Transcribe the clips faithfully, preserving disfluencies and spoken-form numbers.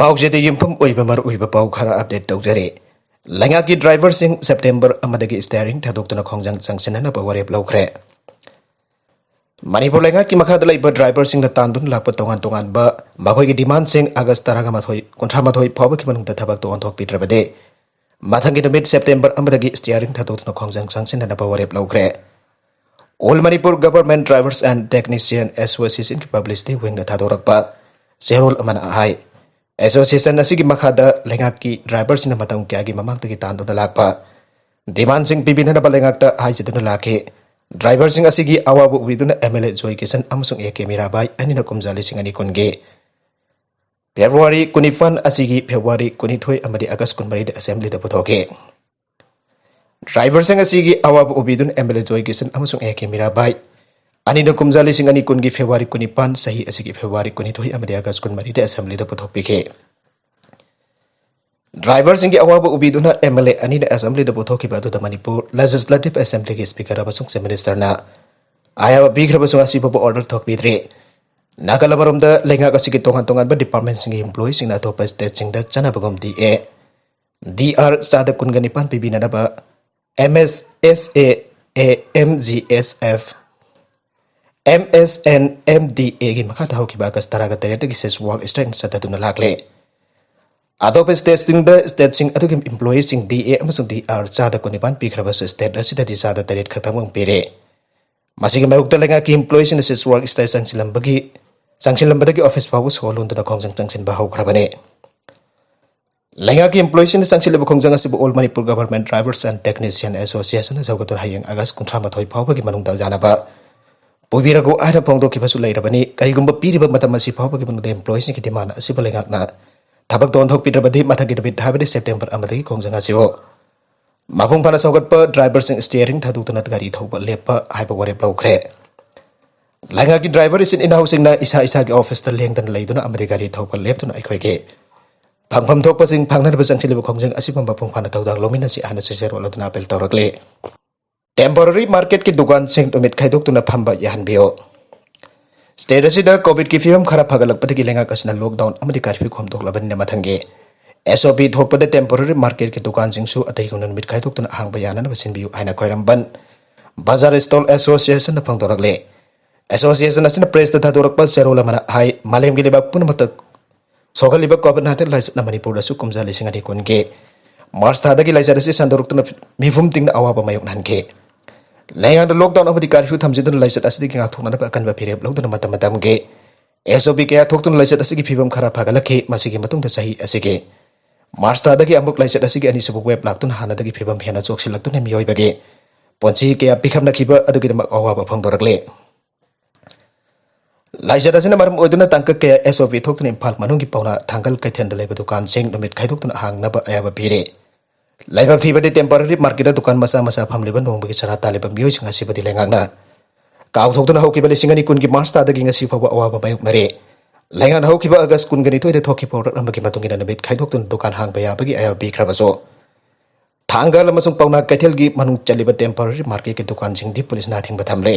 ꯄꯥꯎꯆꯦꯗ ꯌꯨꯝꯐꯝ ꯑꯣꯏꯕ ꯃꯔꯨꯑꯣꯏꯕ ꯄꯥꯎ ꯈꯔ ꯑꯞꯗꯦꯠ ꯇꯧꯖꯔꯤ꯫ ꯂꯩꯉꯥꯛꯀꯤ ꯗ꯭ꯔꯥꯏꯚꯔꯁꯤꯡ ꯁꯦꯞꯇꯦꯝꯕꯔ ꯑꯃꯗꯒꯤ ꯁ꯭ꯇꯤꯌꯥꯔꯤꯡ ꯊꯥꯗꯣꯛꯇꯨꯅ ꯈꯣꯡꯖꯪ ꯆꯪꯁꯤꯟꯅꯅꯕ ꯋꯥꯔꯦꯞ ꯂꯧꯈ꯭ꯔꯦ꯫ ꯃꯅꯤꯄꯨꯔ ꯂꯩꯉꯥꯛꯀꯤ ꯃꯈꯥꯗ ꯂꯩꯕ ꯗ꯭ꯔꯥꯏꯚꯔꯁꯤꯡꯅ ꯇꯥꯟꯗꯨꯅ ꯂꯥꯛꯄ ꯇꯣꯉꯥꯟ ꯇꯣꯉꯥꯟꯕ ꯃꯈꯣꯏꯒꯤ ꯗꯤꯃꯥꯟꯁꯤꯡ ꯑꯥꯒꯁ ꯇꯔꯥꯃꯥꯊꯣꯏ, ꯀꯨꯟꯊ꯭ꯔꯥꯃꯥꯊꯣꯏ ꯐꯥꯎꯕꯒꯤ ꯃꯅꯨꯡꯗ ꯊꯕꯛꯇ ꯑꯣꯟꯊꯣꯛꯄꯤꯗ꯭ꯔꯕꯗꯤ, ꯃꯊꯪꯒꯤ ꯅꯨꯃꯤꯠ ꯁꯦꯞꯇꯦꯝꯕꯔ ꯑꯃꯗꯒꯤ ꯁ꯭ꯇꯤꯌꯥꯔꯤꯡ ꯊꯥꯗꯣꯛꯇꯨꯅ ꯈꯣꯡꯖꯪ ꯆꯪꯁꯤꯟꯅꯅꯕ ꯋꯥꯔꯦꯞ ꯂꯧꯈ꯭ꯔꯦ꯫ All Manipur Government Drivers and Technician Association ꯒꯤ ꯄꯕ꯭ꯂꯤꯁꯤꯇꯤ ꯋꯤꯡꯅ ꯊꯥꯗꯣꯔꯛꯄ ꯆꯦꯔꯣꯜ ꯑꯃꯅ ꯍꯥꯏ, ꯑꯦꯁꯣꯁꯤꯌꯦꯁꯟ ꯑꯁꯤꯒꯤ ꯃꯈꯥꯗ ꯂꯩꯉꯥꯛꯀꯤ ꯗ꯭ꯔꯥꯏꯚꯔꯁꯤꯡꯅ ꯃꯇꯝ ꯀꯌꯥꯒꯤ ꯃꯃꯥꯡꯗꯒꯤ ꯇꯥꯟꯗꯨꯅ ꯂꯥꯛꯄ ꯗꯤꯃꯥꯟꯁꯤꯡ ꯄꯤꯕꯤꯅꯅꯕ ꯂꯩꯉꯥꯛꯇ ꯍꯥꯏꯖꯗꯨꯅ ꯂꯥꯛꯈꯤ꯫ ꯗ꯭ꯔꯥꯏꯚꯔꯁꯤꯡ ꯑꯁꯤꯒꯤ ꯑꯋꯥꯕ ꯎꯕꯤꯗꯨꯅ ꯑꯦꯝ ꯑꯦꯜ ꯑꯦ ꯖꯣꯏ ꯀꯤꯁꯟ ꯑꯃꯁꯨꯡ ꯑꯦ ꯀꯦ ꯃꯤꯔꯥꯕꯥꯏ ꯑꯅꯤꯅ ꯀꯨꯝꯖꯥ ꯂꯤꯁꯤꯡ ꯑꯅꯤ ꯀꯨꯟꯒꯤ ꯐꯦꯕ꯭ꯔꯨꯋꯥꯔꯤ ꯀꯨꯟꯅꯤꯄꯥꯟ ꯑꯁꯤꯒꯤ ꯐꯦꯕ꯭ꯔꯨꯋꯥꯔꯤ ꯀꯨꯟꯅꯤꯊꯣꯏ ꯑꯃꯗꯤ ꯑꯥꯒꯁ ꯀꯨꯟꯃꯔꯤꯗ ꯑꯦꯁꯦꯝꯕ꯭ꯂꯤꯗ ꯄꯨꯊꯣꯛꯈꯤ꯫ ꯗ꯭ꯔꯥꯏꯚꯔꯁꯤꯡ ꯑꯁꯤꯒꯤ ꯑꯋꯥꯕ ꯎꯕꯤꯗꯨꯅ ꯑꯦꯝ ꯑꯦꯜ ꯑꯦ ꯖꯣꯏ ꯀꯤꯁꯟ ꯑꯃꯁꯨꯡ ꯑꯦ ꯀꯦ ꯃꯤꯔꯥꯕꯥꯏ ꯑꯅꯤꯅ ꯀꯨꯝꯖꯥ ꯂꯤꯁꯤꯡ ꯑꯅꯤ ꯀꯨꯟꯒꯤ ꯐꯦꯕ꯭ꯔꯨꯋꯥꯔꯤ ꯀꯨꯟꯅꯤꯄꯥꯟ, ꯆꯍꯤ ꯑꯁꯤꯒꯤ ꯐꯦꯕ꯭ꯔꯨꯋꯥꯔꯤ ꯀꯨꯟꯅꯤꯊꯣꯏ ꯑꯃꯗꯤ ꯑꯥꯒꯁ ꯀꯨꯟꯃꯔꯤꯗ ꯑꯦꯁꯦꯝꯕ꯭ꯂꯤꯗ ꯄꯨꯊꯣꯛꯄꯤꯈꯤ꯫ ꯗ꯭ꯔꯥꯏꯚꯔꯁꯤꯡꯒꯤ ꯑꯋꯥꯕ ꯎꯕꯤꯗꯨꯅ ꯑꯦꯝ ꯑꯦꯜ ꯑꯦ ꯑꯅꯤꯅ ꯑꯦꯁꯦꯝꯕ꯭ꯂꯤꯗ ꯄꯨꯊꯣꯛꯈꯤꯕ ꯑꯗꯨꯗ ꯃꯅꯤꯄꯨꯔ ꯂꯦꯖꯤꯁꯂꯦꯇꯤꯚ ꯑꯦꯁꯦꯝꯕ꯭ꯂꯤꯒꯤ ꯁ꯭ꯄꯤꯀꯔ ꯑꯃꯁꯨꯡ ꯆꯤꯐ ꯃꯤꯅꯤꯁꯇꯔꯅ ꯑꯌꯥꯕ ꯄꯤꯈ꯭ꯔꯕꯁꯨ ꯉꯁꯤ ꯐꯥꯎꯕ ꯑꯣꯔꯗꯔ ꯊꯣꯛꯄꯤꯗ꯭ꯔꯤ꯫ ꯅꯥꯒꯜ ꯑꯃꯔꯣꯝꯗ ꯂꯩꯉꯥꯛ ꯑꯁꯤꯒꯤ ꯇꯣꯉꯥꯟ ꯇꯣꯉꯥꯟꯕ ꯗꯤꯄꯥꯔꯠꯃꯦꯟꯁꯤꯡꯒꯤ ꯏꯝꯄ꯭ꯂꯣꯌꯤꯁꯤꯡꯅ ꯑꯇꯣꯞꯄ ꯁ꯭ꯇꯦꯠꯁꯤꯡꯗ ꯆꯠꯅꯕꯒꯨꯝ ꯗꯤ ꯑꯦ, ꯗꯤ ꯑꯥꯔ ꯆꯥꯗ ꯀꯨꯟꯒ ꯅꯤꯄꯥꯟ ꯄꯤꯕꯤꯅꯅꯕ M S S A, A M G S F, M S N M D ꯑꯦꯒꯤ ꯃꯈꯥꯗ ꯍꯧꯈꯤꯕ ꯑꯥꯒꯁ ꯇꯔꯥꯒ ꯇꯔꯦꯠꯇꯒꯤ ꯁꯤꯁ ꯋꯥꯔꯛ ꯁ꯭ꯇ꯭ꯔꯥꯏꯛ ꯆꯠꯊꯗꯨꯅ ꯂꯥꯛꯂꯦ꯫ ꯑꯇꯣꯞꯄ ꯁ꯭ꯇꯦꯠꯁꯤꯡꯗ ꯁ꯭ꯇꯦꯠꯁꯤꯡ ꯑꯗꯨꯒꯤ ꯏꯝꯄ꯭ꯂꯣꯌꯤꯁꯤꯡ ꯗꯤ ꯑꯦ ꯑꯃꯁꯨꯡ ꯗꯤ ꯑꯥꯔ ꯆꯥꯗ ꯀꯨꯟꯅꯤꯄꯥꯟ ꯄꯤꯈ꯭ꯔꯕꯁꯨ ꯁ꯭ꯇꯦꯠ ꯑꯁꯤꯗꯗꯤ ꯆꯥꯗ ꯇꯔꯦꯠ ꯈꯛꯇꯃꯛ ꯄꯤꯔꯦ꯫ ꯃꯁꯤꯒꯤ ꯃꯥꯌꯣꯛꯇ ꯂꯩꯉꯥꯛꯀꯤ ꯏꯝꯄ꯭ꯂꯣꯌꯤꯁꯤꯡꯅ ꯁꯤꯁ ꯋꯥꯔꯛ ꯁ꯭ꯇ꯭ꯔꯥꯏꯛ ꯆꯪꯁꯤꯜꯂꯝꯕꯒꯤ, ꯆꯪꯁꯤꯜꯂꯝꯕꯗꯒꯤ ꯑꯣꯐꯤꯁ ꯐꯥꯎꯕ ꯁꯣ ꯂꯣꯟꯗꯨꯅ ꯈꯣꯡꯖꯪ ꯆꯪꯁꯤꯟꯕ ꯍꯧꯈ꯭ꯔꯕꯅꯤ꯫ ꯂꯩꯉꯥꯛꯀꯤ ꯏꯝꯄ꯭ꯂꯣꯌꯤꯁꯤꯡꯅ ꯆꯪꯁꯤꯜꯂꯤꯕ ꯈꯣꯡꯖꯪ ꯑꯁꯤꯕꯨ All Manipur Government Drivers and Technician Association ꯅ ꯁꯧꯒꯠꯇꯨꯅ ꯍꯌꯦꯡ ꯑꯥꯒꯁ ꯀꯨꯟꯊ꯭ꯔꯥꯃꯥꯊꯣꯏ ꯐꯥꯎꯕꯒꯤ ꯃꯅꯨꯡꯗ ꯌꯥꯅꯕ ꯄꯨꯕꯤꯔꯛꯎ ꯍꯥꯏꯅ ꯐꯣꯡꯗꯣꯛꯈꯤꯕꯁꯨ ꯂꯩꯔꯕꯅꯤ꯫ ꯀꯔꯤꯒꯨꯝꯕ ꯄꯤꯔꯤꯕ ꯃꯇꯝ ꯑꯁꯤ ꯐꯥꯎꯕꯒꯤ ꯃꯅꯨꯡꯗ ꯏꯝꯄ꯭ꯂꯣꯌꯤꯁꯤꯡꯒꯤ ꯗꯤꯃꯥꯟ ꯑꯁꯤꯕꯨ ꯂꯩꯉꯥꯛꯅ ꯊꯕꯛꯇ ꯑꯣꯟꯊꯣꯛꯄꯤꯗ꯭ꯔꯕꯗꯤ, ꯃꯊꯪꯒꯤ ꯅꯨꯃꯤꯠ, ꯍꯥꯏꯕꯗꯤ ꯁꯦꯞꯇꯦꯝꯕꯔ ꯑꯃꯗꯒꯤ ꯈꯣꯡꯖꯪ ꯑꯁꯤꯕꯨ ꯃꯄꯨꯡ ꯐꯥꯅ ꯁꯧꯒꯠꯄ, ꯗ꯭ꯔꯥꯏꯚꯔꯁꯤꯡ ꯁ꯭ꯇꯤꯌꯔꯤꯡ ꯊꯥꯗꯣꯛꯇꯨꯅ ꯒꯥꯔꯤ ꯊꯧꯕ ꯂꯦꯞꯄ ꯍꯥꯏꯕ ꯋꯥꯔꯦꯞ ꯂꯧꯈ꯭ꯔꯦ꯫ ꯂꯩꯉꯥꯛꯀꯤ ꯗ꯭ꯔꯥꯏꯚꯔ ꯏꯆꯤꯟ ꯏꯅꯥꯎꯁꯤꯡꯅ ꯏꯁꯥ ꯏꯁꯥꯒꯤ ꯑꯣꯐꯤꯁꯇ ꯂꯦꯡꯗꯅ ꯂꯩꯗꯨꯅ ꯑꯃꯗꯤ ꯒꯥꯔꯤ ꯊꯧꯕ ꯂꯦꯞꯇꯨꯅ ꯑꯩꯈꯣꯏꯒꯤ ꯐꯪꯐꯝ ꯊꯣꯛꯄꯁꯤꯡ ꯐꯪꯅꯅꯕ ꯆꯪꯁꯤꯜꯂꯤꯕ ꯈꯣꯡꯖꯪ ꯑꯁꯤꯕꯨ ꯃꯄꯨꯡ ꯐꯥꯅ ꯊꯧꯗꯥꯡ ꯂꯧꯃꯤꯟꯅꯁꯤ ꯍꯥꯏꯅ ꯆꯦꯔꯣꯜ ꯑꯗꯨꯅ ꯑꯥꯄꯤꯜ ꯇꯧꯔꯛꯂꯤ꯫ ꯇꯦꯝꯄꯣꯔꯔꯤ ꯃꯥꯔꯀꯦꯠꯀꯤ ꯗꯨꯀꯥꯟꯁꯤꯡ ꯅꯨꯃꯤꯠ ꯈꯥꯏꯗꯣꯛꯇꯨꯅ ꯐꯝꯕ ꯌꯥꯍꯟꯕꯤꯌꯨ꯫ ꯁ꯭ꯇꯦꯠ ꯑꯁꯤꯗ ꯀꯣꯚꯤꯗꯀꯤ ꯐꯤꯕꯝ ꯈꯔ ꯐꯒꯠꯂꯛꯄꯗꯒꯤ ꯂꯩꯉꯥꯛ ꯑꯁꯤꯅ ꯂꯣꯛꯗꯥꯎꯟ ꯑꯃꯗꯤ ꯀꯔꯐ꯭ꯌꯨ ꯈꯣꯝꯗꯣꯛꯂꯕꯅꯤꯅ ꯃꯊꯪꯒꯤ ꯑꯦꯁ ꯑꯣ ꯄꯤ ꯊꯣꯛꯄꯗ ꯇꯦꯝꯄꯣꯔꯔꯤ ꯃꯥꯔꯀꯦꯠꯀꯤ ꯗꯨꯀꯥꯟꯁꯤꯡꯁꯨ ꯑꯇꯩꯒꯨꯝꯅ ꯅꯨꯃꯤꯠ ꯈꯥꯏꯗꯣꯛꯇꯨꯅ ꯍꯥꯡꯕ ꯌꯥꯅꯅꯕ ꯁꯤꯟꯕꯤꯌꯨ ꯍꯥꯏꯅ ꯈ꯭ꯋꯥꯏꯔꯝꯕꯟ ꯕꯖꯥꯔ ꯁ꯭ꯇꯣꯜ ꯑꯦꯁꯣꯁꯤꯌꯦꯁꯟꯅ ꯐꯣꯡꯗꯣꯔꯛꯂꯤ꯫ ꯑꯦꯁꯣꯁꯤꯌꯦꯁꯟ ꯑꯁꯤꯅ ꯄ꯭ꯔꯦꯁꯇ ꯊꯥꯗꯣꯔꯛꯄ ꯆꯦꯔꯣꯜ ꯑꯃꯅ ꯍꯥꯏ, ꯃꯥꯂꯦꯝꯒꯤ ꯂꯩꯕꯥꯛ ꯄꯨꯝꯅꯃꯛꯇ ꯁꯣꯛꯍꯜꯂꯤꯕ ꯀꯣꯚꯤꯗ ꯅꯥꯏꯟꯇꯤꯟ ꯂꯥꯏꯆꯠꯅ ꯃꯅꯤꯄꯨꯔꯗꯁꯨ ꯀꯨꯝꯖꯥ ꯂꯤꯁꯤꯡ ꯑꯅꯤ ꯀꯨꯟꯒꯤ ꯃꯥꯔꯆ ꯊꯥꯗꯒꯤ ꯂꯥꯏꯆꯠ ꯑꯁꯤ ꯁꯟꯗꯣꯔꯛꯇꯨꯅ ꯃꯤꯄꯨꯝ ꯇꯤꯡꯅ ꯑꯋꯥꯕ ꯃꯥꯌꯣꯛꯅꯍꯟꯈꯤ꯫ ꯂꯩꯉꯥꯛꯅ ꯂꯣꯛꯗꯥꯎꯟ ꯑꯃꯗꯤ ꯀꯔꯐ꯭ꯌꯨ ꯊꯝꯖꯤꯟꯗꯨꯅ ꯂꯥꯏꯆꯠ ꯑꯁꯤꯗꯒꯤ ꯉꯥꯛꯊꯣꯛꯅꯅꯕ ꯑꯀꯟꯕ ꯐꯤꯔꯦꯞ ꯂꯧꯗꯨꯅ ꯃꯇꯝ ꯃꯇꯝꯒꯤ ꯑꯦꯁ ꯑꯣ ꯄꯤ ꯀꯌꯥ ꯊꯣꯛꯇꯨꯅ ꯂꯥꯏꯆꯠ ꯑꯁꯤꯒꯤ ꯐꯤꯕꯝ ꯈꯔ ꯐꯒꯠꯂꯛꯈꯤ꯫ ꯃꯁꯤꯒꯤ ꯃꯇꯨꯡꯗ ꯆꯍꯤ ꯑꯁꯤꯒꯤ ꯃꯥꯔꯆ ꯊꯥꯗꯒꯤ ꯑꯃꯨꯛ ꯂꯥꯏꯆꯠ ꯑꯁꯤꯒꯤ ꯑꯅꯤꯁꯨꯕ ꯋꯦꯕ ꯂꯥꯛꯇꯨꯅ ꯍꯥꯟꯅꯗꯒꯤ ꯐꯤꯕꯝ ꯍꯦꯟꯅ ꯆꯣꯛꯁꯤꯜꯂꯛꯇꯨꯅ ꯃꯤꯑꯣꯏꯕꯒꯤ ꯄꯨꯟꯁꯤ ꯀꯌꯥ ꯄꯤꯈꯝꯅꯈꯤꯕ ꯑꯗꯨꯒꯤꯗꯃꯛ ꯑꯋꯥꯕ ꯐꯣꯡꯗꯣꯔꯛꯂꯤ꯫ ꯂꯥꯏꯆꯠ ꯑꯁꯤꯅ ꯃꯔꯝ ꯑꯣꯏꯗꯨꯅ ꯇꯥꯡꯀꯛ ꯀꯌꯥ ꯑꯦꯁ ꯑꯣ ꯄꯤ ꯊꯣꯛꯇꯨꯅ ꯏꯝꯐꯥꯜ ꯃꯅꯨꯡꯒꯤ ꯄꯥꯎꯅꯥ ꯊꯥꯡꯒꯜ ꯀꯩꯊꯦꯜꯗ ꯂꯩꯕ ꯗꯨꯀꯥꯟꯁꯤꯡ ꯅꯨꯃꯤꯠ ꯈꯥꯏꯗꯣꯛꯇꯨꯅ ꯍꯥꯡꯅꯕ ꯑꯌꯥꯕ ꯄꯤꯔꯦ꯫ ꯂꯥꯏꯕꯛ ꯊꯤꯕꯗꯤ ꯇꯦꯝꯄꯔꯔꯤ ꯃꯥꯔꯀꯦꯠꯇ ꯗꯨꯀꯥꯟ ꯃꯆꯥ ꯃꯆꯥ ꯐꯝꯂꯤꯕ ꯅꯣꯡꯃꯒꯤ ꯆꯔꯥ ꯇꯥꯜꯂꯤꯕ ꯃꯤꯑꯣꯏꯁꯤꯡ ꯑꯁꯤꯕꯨꯗꯤ ꯂꯩꯉꯥꯛꯅ ꯀꯥꯎꯊꯣꯛꯇꯨꯅ ꯍꯧꯈꯤꯕ ꯂꯤꯁꯤꯡ ꯑꯅꯤ ꯀꯨꯟꯒꯤ ꯃꯥꯔꯆ ꯊꯥꯗꯒꯤ ꯉꯁꯤ ꯐꯥꯎꯕ ꯑꯋꯥꯕ ꯃꯥꯌꯣꯛꯅꯔꯦ꯫ ꯂꯩꯉꯥꯛꯅ ꯍꯧꯈꯤꯕ ꯑꯥꯒꯁ ꯀꯨꯟꯒ ꯅꯤꯊꯣꯏꯗ ꯊꯣꯛꯈꯤꯕ ꯑꯣꯔꯗꯔ ꯑꯃꯒꯤ ꯃꯇꯨꯡ ꯏꯟꯅ ꯅꯨꯃꯤꯠ ꯈꯥꯏꯗꯣꯛꯇꯨꯅ ꯗꯨꯀꯥꯟ ꯍꯥꯡꯕ ꯌꯥꯕꯒꯤ ꯑꯌꯥꯕ ꯄꯤꯈ꯭ꯔꯕꯁꯨ, ꯊꯥꯡꯒꯜ ꯑꯃꯁꯨꯡ ꯄꯥꯎꯅꯥ ꯀꯩꯊꯦꯜꯒꯤ ꯃꯅꯨꯡ ꯆꯜꯂꯤꯕ ꯇꯦꯝꯄꯔꯔꯤ ꯃꯥꯔꯀꯦꯠꯀꯤ ꯗꯨꯀꯥꯟꯁꯤꯡꯗꯤ ꯄꯨꯂꯤꯁꯅ ꯑꯊꯤꯡꯕ ꯊꯝꯂꯦ꯫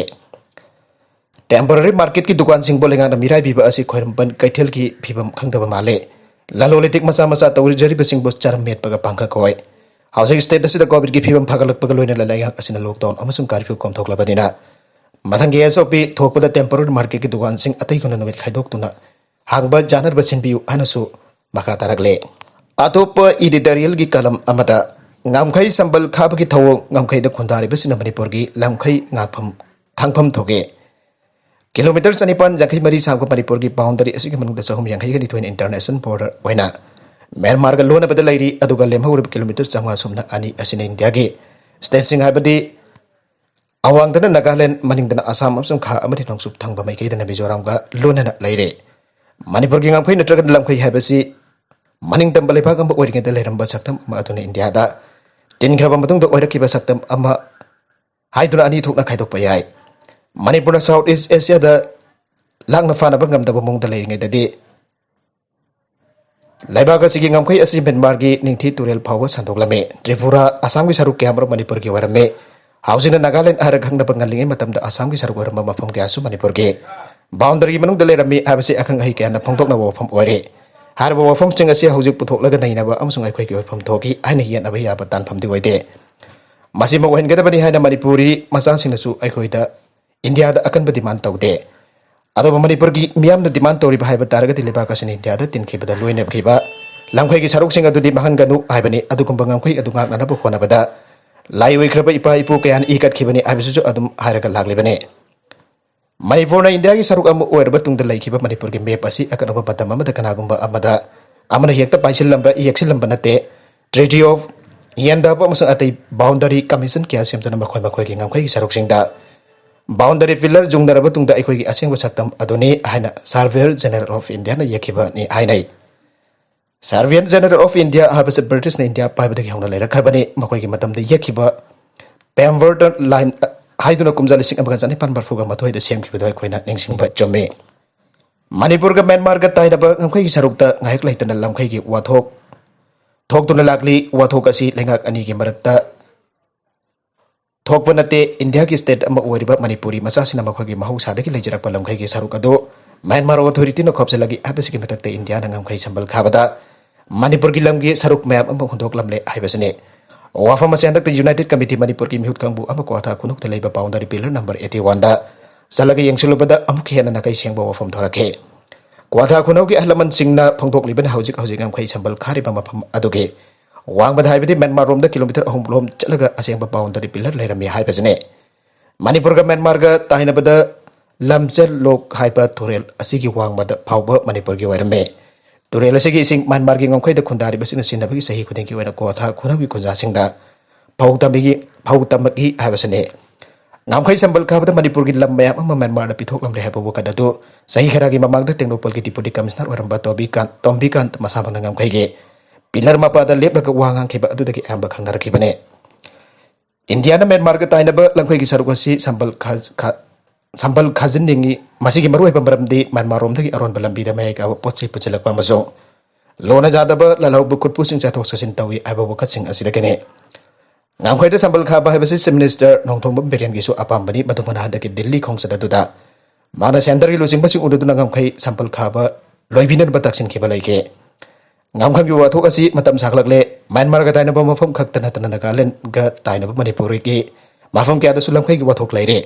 ꯇꯦꯝꯄꯔꯔꯤ ꯃꯥꯔꯀꯦꯠꯀꯤ ꯗꯨꯀꯥꯟꯁꯤꯡꯕꯨ ꯂꯩꯉꯥꯛꯅ ꯃꯤꯔꯥꯏꯕꯤꯕ ꯑꯁꯤ ꯈ꯭ꯋꯥꯏꯔꯝꯕꯟ ꯀꯩꯊꯦꯜꯒꯤ ꯐꯤꯕꯝ ꯈꯪꯗꯕ ꯃꯥꯜꯂꯦ꯫ ꯂꯂꯣꯟ ꯏꯇꯤꯛ ꯃꯆꯥ ꯃꯆꯥ ꯇꯧꯖꯔꯤꯕꯁꯤꯡꯕꯨ ꯆꯔꯝ ꯃꯦꯠꯄꯒ ꯄꯥꯡꯈꯛ ꯑꯣꯏ꯫ ꯍꯧꯖꯤꯛ ꯁ꯭ꯇꯦꯠ ꯑꯁꯤꯗ ꯀꯣꯚꯤꯗꯀꯤ ꯐꯤꯕꯝ ꯐꯒꯠꯂꯛꯄꯒ ꯂꯣꯏꯅꯅ ꯂꯩꯉꯥꯛ ꯑꯁꯤꯅ ꯂꯣꯛꯗꯥꯎꯟ ꯑꯃꯁꯨꯡ ꯀꯔꯐ꯭ꯌꯨ ꯀꯣꯝꯊꯣꯛꯂꯕꯅꯤꯅ, ꯃꯊꯪꯒꯤ ꯑꯦꯁ ꯑꯣ ꯄꯤ ꯊꯣꯛꯄꯗ ꯇꯦꯝꯄꯔꯔꯤ ꯃꯥꯔꯀꯦꯠꯀꯤ ꯗꯨꯀꯥꯟꯁꯤꯡ ꯑꯇꯩꯒꯨꯝꯅ ꯅꯨꯃꯤꯠ ꯈꯥꯏꯗꯣꯛꯇꯨꯅ ꯍꯥꯡꯕ ꯌꯥꯅꯅꯕ ꯁꯤꯟꯕꯤꯌꯨ ꯍꯥꯏꯅꯁꯨ ꯃꯈꯥ ꯇꯥꯔꯛꯂꯦ꯫ ꯑꯇꯣꯞꯄ ꯏꯗꯤꯇꯣꯔꯤꯌꯦꯜꯒꯤ ꯀꯂꯝ ꯑꯃꯗ, ꯉꯝꯈꯩ ꯁꯝꯕꯜ ꯈꯥꯕꯒꯤ ꯊꯧꯑꯣꯡ ꯉꯝꯈꯩꯗ ꯈꯨꯟꯗꯥꯔꯤꯕꯁꯤꯡꯅ ꯃꯅꯤꯄꯨꯔꯒꯤ ꯂꯝꯈꯩ ꯉꯥꯛꯐꯝ ꯈꯪꯐꯝ ꯊꯣꯛꯏ꯫ ꯀꯤꯂꯣꯃꯤꯇꯔ ꯆꯅꯤꯄꯥꯟ ꯌꯥꯡꯈꯩ ꯃꯔꯤ ꯁꯥꯡꯕ ꯃꯅꯤꯄꯨꯔꯒꯤ ꯕꯥꯎꯟꯗꯔꯤ ꯑꯁꯤꯒꯤ ꯃꯅꯨꯡꯗ ꯆꯍꯨꯝ ꯌꯥꯡꯈꯩꯒ ꯅꯤꯊꯣꯏꯅ ꯏꯟꯇꯔꯅꯦꯁꯅꯦꯜ ꯕꯣꯔꯗꯔ ꯑꯣꯏꯅ ꯃ꯭ꯌꯥꯟꯃꯥꯔꯒ ꯂꯣꯟꯅꯕꯗ ꯂꯩꯔꯤ, ꯑꯗꯨꯒ ꯂꯦꯝꯍꯧꯔꯤꯕ ꯀꯤꯂꯣꯃꯤꯇꯔ ꯆꯥꯝꯃꯉꯥ ꯁꯨꯞꯅ ꯑꯅꯤ ꯑꯁꯤꯅ ꯏꯟꯗꯤꯌꯥꯒꯤ ꯁ꯭ꯇꯦꯠꯁꯤꯡ, ꯍꯥꯏꯕꯗꯤ ꯑꯋꯥꯡꯗꯅ ꯅꯥꯒꯥꯂꯦꯟ, ꯃꯅꯤꯡꯗꯅ ꯑꯁꯥꯝ ꯑꯃꯁꯨꯡ ꯈꯥ ꯑꯃꯗꯤ ꯅꯣꯡꯆꯨꯞ ꯊꯪꯕ ꯃꯥꯏꯀꯩꯗꯅ ꯃꯤꯖꯣꯔꯥꯝꯒ ꯂꯣꯟꯅꯅ ꯂꯩꯔꯦ꯫ ꯃꯅꯤꯄꯨꯔꯒꯤ ꯉꯝꯈꯩ ꯅꯠꯇ꯭ꯔꯒ ꯂꯝꯈꯩ ꯍꯥꯏꯕꯁꯤ ꯃꯅꯤꯡ ꯇꯝꯕ ꯂꯩꯕꯥꯛ ꯑꯃ ꯑꯣꯏꯔꯤꯉꯩꯗ ꯂꯩꯔꯝꯕ ꯁꯛꯇꯝ ꯑꯃ ꯑꯗꯨꯅ ꯏꯟꯗꯤꯌꯥꯗ ꯇꯤꯟꯈ꯭ꯔꯕ ꯃꯇꯨꯡꯗ ꯑꯣꯏꯔꯛꯈꯤꯕ ꯁꯛꯇꯝ ꯑꯃ ꯍꯥꯏꯗꯨꯅ ꯑꯅꯤ ꯊꯣꯛꯅ ꯈꯥꯏꯗꯣꯛꯄ ꯌꯥꯏ꯫ ꯃꯅꯤꯄꯨꯔꯅ ꯁꯥꯎꯠ ꯏꯁ ꯑꯦꯁꯤꯌꯥꯗ ꯂꯥꯛꯅ ꯐꯥꯅꯕ ꯉꯝꯗꯕ ꯃꯑꯣꯡꯗ ꯂꯩꯔꯤꯉꯩꯗꯗꯤ, ꯂꯩꯕꯥꯛ ꯑꯁꯤꯒꯤ ꯉꯝꯈꯩ ꯑꯁꯤ ꯃ꯭ꯌꯥꯟꯃꯥꯔꯒꯤ ꯅꯤꯡꯊꯤ ꯇꯨꯔꯦꯜ ꯐꯥꯎꯕ ꯁꯟꯗꯣꯛꯂꯝꯃꯤ꯫ ꯇ꯭ꯔꯤꯄꯨꯔꯥ, ꯑꯁꯥꯝꯒꯤ ꯁꯔꯨꯛ ꯀꯌꯥꯃꯔꯨꯝ ꯃꯅꯤꯄꯨꯔꯒꯤ ꯑꯣꯏꯔꯝꯃꯤ꯫ ꯍꯧꯖꯤꯛꯅ ꯅꯥꯒꯥꯂꯦꯟ ꯍꯥꯏꯔꯒ ꯈꯪꯅꯕ ꯉꯜꯂꯤꯉꯩ ꯃꯇꯝꯗ ꯑꯁꯥꯝꯒꯤ ꯁꯔꯨꯛ ꯑꯣꯏꯔꯝꯕ ꯃꯐꯝ ꯀꯌꯥꯁꯨ ꯃꯅꯤꯄꯨꯔꯒꯤ ꯕꯥꯎꯟꯗꯔꯤꯒꯤ ꯃꯅꯨꯡꯗ ꯂꯩꯔꯝꯃꯤ ꯍꯥꯏꯕꯁꯤ ꯑꯈꯪ ꯑꯍꯩ ꯀꯌꯥꯅ ꯐꯣꯡꯗꯣꯛꯅꯕ ꯋꯥꯐꯝ ꯑꯣꯏꯔꯦ꯫ ꯍꯥꯏꯔꯤꯕ ꯋꯥꯐꯝꯁꯤꯡ ꯑꯁꯤ ꯍꯧꯖꯤꯛ ꯄꯨꯊꯣꯛꯂꯒ ꯅꯩꯅꯕ ꯑꯃꯁꯨꯡ ꯑꯩꯈꯣꯏꯒꯤ ꯑꯣꯏꯐꯝ ꯊꯣꯛꯈꯤ ꯍꯥꯏꯅ ꯌꯦꯠꯅꯕ ꯌꯥꯕ ꯇꯥꯟꯐꯝꯗꯤ ꯑꯣꯏꯗꯦ꯫ ꯃꯁꯤꯃꯛ ꯑꯣꯏꯍꯟꯒꯗꯕꯅꯤ ꯍꯥꯏꯅ ꯃꯅꯤꯄꯨꯔꯤ ꯃꯆꯥꯁꯤꯡꯅꯁꯨ ꯑꯩꯈꯣꯏꯗ ꯏꯟꯗꯤꯌꯥꯗ ꯑꯀꯟꯕ ꯗꯤꯃꯥꯟ ꯇꯧꯗꯦ꯫ ꯑꯗꯨꯕꯨ ꯃꯅꯤꯄꯨꯔꯒꯤ ꯃꯤꯌꯥꯝꯅ ꯗꯤꯃꯥꯟ ꯇꯧꯔꯤꯕ ꯍꯥꯏꯕ ꯇꯥꯔꯒꯗꯤ ꯂꯩꯕꯥꯛ ꯑꯁꯤꯅ ꯏꯟꯗꯤꯌꯥꯗ ꯇꯤꯟꯈꯤꯕꯗ ꯂꯣꯏꯅꯈꯤꯕ ꯂꯝꯈꯩꯒꯤ ꯁꯔꯨꯛꯁꯤꯡ ꯑꯗꯨꯗꯤ ꯃꯥꯡꯍꯟꯒꯅꯨ ꯍꯥꯏꯕꯅꯤ꯫ ꯑꯗꯨꯒꯨꯝꯕ ꯉꯝꯈꯩ ꯑꯗꯨ ꯉꯥꯛꯅꯅꯕ ꯍꯣꯠꯅꯕꯗ ꯂꯥꯏ ꯑꯣꯏꯈ꯭ꯔꯕ ꯏꯄꯥ ꯏꯄꯨ ꯀꯌꯥꯅ ꯏ ꯀꯠꯈꯤꯕꯅꯤ ꯍꯥꯏꯕꯁꯤꯁꯨ ꯑꯗꯨꯝ ꯍꯥꯏꯔꯒ ꯂꯥꯛꯂꯤꯕꯅꯤ꯫ ꯃꯅꯤꯄꯨꯔꯅ ꯏꯟꯗꯤꯌꯥꯒꯤ ꯁꯔꯨꯛ ꯑꯃ ꯑꯣꯏꯔꯕ ꯇꯨꯡꯗ ꯂꯩꯈꯤꯕ ꯃꯅꯤꯄꯨꯔꯒꯤ ꯃꯦꯞ ꯑꯁꯤ ꯑꯀꯛꯅꯕ ꯃꯇꯝ ꯑꯃꯗ ꯀꯅꯥꯒꯨꯝꯕ ꯑꯃꯗ ꯑꯃꯅ ꯍꯦꯛꯇ ꯄꯥꯏꯁꯤꯜꯂꯝꯕ, ꯌꯦꯛꯁꯤꯜꯂꯝꯕ ꯅꯠꯇꯦ꯫ ꯇ꯭ꯔꯤꯇꯤ ꯑꯣꯐ ꯌꯦꯟꯗꯥꯕ ꯑꯃꯁꯨꯡ ꯑꯇꯩ ꯕꯥꯎꯟꯗꯔꯤ ꯀꯃꯤꯁꯟ ꯀꯌꯥ ꯁꯦꯝꯗꯨꯅ ꯃꯈꯣꯏ ꯃꯈꯣꯏꯒꯤ ꯉꯝꯈꯩꯒꯤ ꯁꯔꯨꯛꯁꯤꯡꯗ ꯕꯥꯎꯟꯗꯔꯤ ꯄꯤꯂꯔ ꯌꯨꯡꯅꯔꯕ ꯇꯨꯡꯗ ꯑꯩꯈꯣꯏꯒꯤ ꯑꯁꯦꯡꯕ ꯁꯛꯇꯝ ꯑꯗꯨꯅꯤ ꯍꯥꯏꯅ ꯁꯥꯔꯚꯦꯌꯔ ꯖꯦꯅꯔꯦꯜ ꯑꯣꯐ ꯏꯟꯗꯤꯌꯥꯅ ꯌꯦꯛꯈꯤꯕꯅꯤ ꯍꯥꯏꯅꯩ꯫ ꯁꯥꯔꯚꯤꯌꯟ ꯖꯦꯅꯔꯦꯜ ꯑꯣꯐ ꯏꯟꯗꯤꯌꯥ ꯍꯥꯏꯕꯁꯤ ꯕ꯭ꯔꯤꯇꯤꯁꯅ ꯏꯟꯗꯤꯌꯥ ꯄꯥꯏꯕꯗꯒꯤ ꯍꯧꯅ ꯂꯩꯔꯛꯈ꯭ꯔꯕꯅꯤ꯫ ꯃꯈꯣꯏꯒꯤ ꯃꯇꯝꯗ ꯌꯦꯛꯈꯤꯕ ꯄꯦꯝꯕꯔꯇꯟ ꯂꯥꯏꯟ ꯍꯥꯏꯗꯨꯅ ꯀꯨꯝꯖꯥ ꯂꯤꯁꯤꯡ ꯑꯃꯒ ꯆꯅꯤꯄꯥꯟ ꯃꯔꯤꯐꯨꯒ ꯃꯥꯊꯣꯏꯗ ꯁꯦꯝꯈꯤꯕꯗꯨ ꯑꯩꯈꯣꯏꯅ ꯅꯤꯡꯁꯤꯡꯕ ꯆꯨꯝꯃꯤ꯫ ꯃꯅꯤꯄꯨꯔꯒ ꯃ꯭ꯌꯥꯟꯃꯥꯔꯒ ꯇꯥꯏꯅꯕ ꯉꯝꯈꯩꯒꯤ ꯁꯔꯨꯛꯇ ꯉꯥꯏꯍꯥꯛ ꯂꯩꯇꯅ ꯂꯝꯈꯩꯒꯤ ꯋꯥꯊꯣꯛ ꯊꯣꯛꯇꯨꯅ ꯂꯥꯛꯂꯤ꯫ ꯋꯥꯊꯣꯛ ꯑꯁꯤ ꯂꯩꯉꯥꯛ ꯑꯅꯤꯒꯤ ꯃꯔꯛꯇ ꯊꯣꯛꯄ ꯅꯠꯇꯦ꯫ ꯏꯟꯗꯤꯌꯥꯒꯤ ꯁ꯭ꯇꯦꯠ ꯑꯃ ꯑꯣꯏꯔꯤꯕ ꯃꯅꯤꯄꯨꯔꯤ ꯃꯆꯥꯁꯤꯡꯅ ꯃꯈꯣꯏꯒꯤ ꯃꯍꯧꯁꯥꯗꯒꯤ ꯂꯩꯖꯔꯛꯄ ꯂꯝꯈꯩꯒꯤ ꯁꯔꯨꯛ ꯑꯗꯨ ꯃ꯭ꯌꯥꯟꯃꯥꯔ ꯑꯣꯊꯣꯔꯤꯇꯤꯅ ꯈꯣꯞꯆꯜꯂꯛꯏ ꯍꯥꯏꯕꯁꯤꯒꯤ ꯃꯊꯛꯇ ꯏꯟꯗꯤꯌꯥꯅ ꯉꯝꯈꯩ ꯁꯝꯕꯜ ꯈꯥꯕꯗ ꯃꯅꯤꯄꯨꯔꯒꯤ ꯂꯝꯒꯤ ꯁꯔꯨꯛ ꯃꯌꯥꯝ ꯑꯃ ꯍꯨꯟꯗꯣꯛꯂꯝꯂꯦ ꯍꯥꯏꯕꯁꯤꯅꯤ꯫ ꯋꯥꯐꯝ ꯑꯁꯤ ꯍꯟꯗꯛꯇ ꯌꯨꯅꯥꯏꯇꯦꯗ ꯀꯃꯤꯇꯤ ꯃꯅꯤꯄꯨꯔꯒꯤ ꯃꯤꯍꯨꯠ ꯀꯥꯡꯕꯨ ꯑꯃ ꯀ꯭ꯋꯥꯊꯥ ꯈꯨꯅꯧꯗ ꯂꯩꯕ boundary pillar number eighty one ꯗ ꯆꯠꯂꯒ ꯌꯦꯡꯁꯤꯜꯂꯨꯕꯗ ꯑꯃꯨꯛꯀ ꯍꯦꯟꯅ ꯅꯥꯈꯩ ꯁꯦꯡꯕ ꯋꯥꯐꯝ ꯊꯣꯔꯛꯈꯤ꯫ ꯀ꯭ꯋꯥꯊꯥ ꯈꯨꯅꯧꯒꯤ ꯑꯍꯜ ꯂꯃꯟꯁꯤꯡꯅ ꯐꯣꯡꯗꯣꯛꯂꯤꯕꯅ ꯍꯧꯖꯤꯛ ꯍꯧꯖꯤꯛ ꯉꯝꯈꯩ ꯁꯝꯕꯜ ꯈꯥꯔꯤꯕ ꯃꯐꯝ ꯑꯗꯨꯒꯤ ꯋꯥꯡꯃꯗ ꯍꯥꯏꯕꯗꯤ ꯃ꯭ꯌꯥꯟꯃꯥꯔ ꯔꯣꯝꯗ ꯀꯤꯂꯣꯃꯤꯇꯔ ꯑꯍꯨꯝ ꯂꯣꯝ ꯆꯠꯂꯒ ꯑꯁꯦꯡꯕ ꯕꯥꯎꯟꯗꯔꯤ ꯄꯤꯂꯔ ꯂꯩꯔꯝꯃꯤ ꯍꯥꯏꯕꯁꯤꯅꯤ꯫ ꯃꯅꯤꯄꯨꯔꯒ ꯃ꯭ꯌꯥꯟꯃꯥꯔꯒ ꯇꯥꯏꯅꯕꯗ ꯂꯝꯆꯦꯜ ꯂꯣꯛ ꯍꯥꯏꯕ ꯇꯨꯔꯦꯜ ꯑꯁꯤꯒꯤ ꯋꯥꯡꯃꯗ ꯐꯥꯎꯕ ꯃꯅꯤꯄꯨꯔꯒꯤ ꯑꯣꯏꯔꯝꯃꯤ꯫ ꯇꯨꯔꯦꯜ ꯑꯁꯤꯒꯤ ꯏꯁꯤꯡ ꯃ꯭ꯌꯥꯟꯃꯥꯔꯒꯤ ꯉꯝꯈꯩꯗ ꯈꯨꯟꯗꯥꯔꯤꯕꯁꯤꯡꯅ ꯁꯤꯖꯤꯟꯅꯕꯒꯤ ꯆꯍꯤ ꯈꯨꯗꯤꯡꯒꯤ ꯑꯣꯏꯅ ꯀ꯭ꯋꯥꯊꯥ ꯈꯨꯅꯧꯒꯤ ꯈꯨꯟꯖꯥꯁꯤꯡꯗ ꯐꯧ ꯇꯝꯕꯒꯤ, ꯐꯧ ꯇꯝꯃꯛꯏ ꯍꯥꯏꯕꯁꯤꯅꯤ꯫ ꯉꯝꯈꯩ ꯁꯝꯕꯜ ꯈꯥꯕꯗ ꯃꯅꯤꯄꯨꯔꯒꯤ ꯂꯝ ꯃꯌꯥꯝ ꯑꯃ ꯃ꯭ꯌꯥꯟꯃꯥꯔꯗ ꯄꯤꯊꯣꯛꯂꯝꯂꯦ ꯍꯥꯏꯕ ꯋꯥꯀꯠ ꯑꯗꯨ ꯆꯍꯤ ꯈꯔꯒꯤ ꯃꯃꯥꯡꯗ ꯇꯦꯡꯅꯧꯄꯜꯒꯤ ꯗꯤꯄꯨꯇꯤ ꯀꯃꯤꯁꯅꯔ ꯑꯣꯏꯔꯝꯕ ꯇꯣꯝꯕꯤꯀꯥꯟ, ꯇꯣꯝꯕꯤꯀꯥꯟ ꯃꯁꯥꯃꯛꯅ ꯉꯝꯈꯩꯒꯤ ꯄꯤꯂꯔ ꯃꯄꯥꯗ ꯂꯦꯞꯂꯒ ꯋꯥ ꯉꯥꯡꯈꯤꯕ ꯑꯗꯨꯗꯒꯤ ꯑꯌꯥꯝꯕ ꯈꯪꯅꯔꯛꯈꯤꯕꯅꯤ꯫ ꯏꯟꯗꯤꯌꯥꯅ ꯃ꯭ꯌꯥꯟꯃꯥꯔꯒ ꯇꯥꯏꯅꯕ ꯂꯝꯈꯩꯒꯤ ꯁꯔꯨꯛ ꯑꯁꯤ ꯁꯝꯕꯜ ꯈꯥ-, ꯈꯥ-, ꯁꯝꯕꯜ ꯈꯥꯖꯤꯟꯅꯤꯡꯏ꯫ ꯃꯁꯤꯒꯤ ꯃꯔꯨꯑꯣꯏꯕ ꯃꯔꯝꯗꯤ ꯃ꯭ꯌꯥꯟꯃꯥꯔꯔꯣꯝꯗꯒꯤ ꯑꯔꯣꯟꯕ ꯂꯝꯕꯤꯗ ꯃꯌꯥꯏ ꯀꯥꯕ ꯄꯣꯠ ꯆꯩ ꯄꯨꯁꯤꯜꯂꯛꯄ ꯑꯃꯁꯨꯡ ꯂꯣꯟꯅ ꯌꯥꯗꯕ ꯂꯥꯜꯍꯧꯕ ꯈꯨꯠꯄꯨꯁꯤꯡ ꯆꯠꯊꯣꯛ ꯆꯠꯁꯤꯟ ꯇꯧꯏ ꯍꯥꯏꯕ ꯋꯥꯀꯠꯁꯤꯡ ꯑꯁꯤꯗꯒꯤꯅꯤ꯫ ꯉꯝꯈꯩꯗ ꯁꯝꯕꯜ ꯈꯥꯕ ꯍꯥꯏꯕꯁꯤ ꯆꯤꯐ ꯃꯤꯅꯤꯁꯇꯔ ꯅꯣꯡꯊꯣꯝꯕꯝ ꯕꯤꯔꯦꯟꯒꯤꯁꯨ ꯑꯄꯥꯝꯕꯅꯤ꯫ ꯃꯗꯨꯃꯅ ꯍꯟꯗꯛꯀꯤ ꯗꯤꯜꯂꯤ ꯈꯣꯡꯆꯠ ꯑꯗꯨꯗ ꯃꯥꯅ ꯁꯦꯟꯇꯔꯒꯤ ꯂꯨꯆꯤꯡꯕꯁꯤꯡ ꯎꯅꯗꯨꯅ ꯉꯝꯈꯩ ꯁꯝꯄꯜ ꯈꯥꯕ ꯂꯣꯏꯕꯤꯅꯅꯕ ꯇꯛꯁꯤꯟꯈꯤꯕ ꯂꯩꯈꯤ꯫ ꯉꯝꯈꯩꯒꯤ ꯋꯥꯊꯣꯛ ꯑꯁꯤ ꯃꯇꯝ ꯁꯥꯡꯂꯛꯂꯦ꯫ ꯃ꯭ꯌꯥꯟꯃꯥꯔꯒ ꯇꯥꯏꯅꯕ ꯃꯐꯝ ꯈꯛꯇ ꯅꯠꯇꯅ ꯅꯥꯒꯥꯂꯦꯟꯗꯒ ꯇꯥꯏꯅꯕ ꯃꯅꯤꯄꯨꯔꯒꯤ ꯃꯐꯝ ꯀꯌꯥꯗꯁꯨ ꯂꯝꯈꯩꯒꯤ ꯋꯥꯊꯣꯛ ꯂꯩꯔꯦ꯫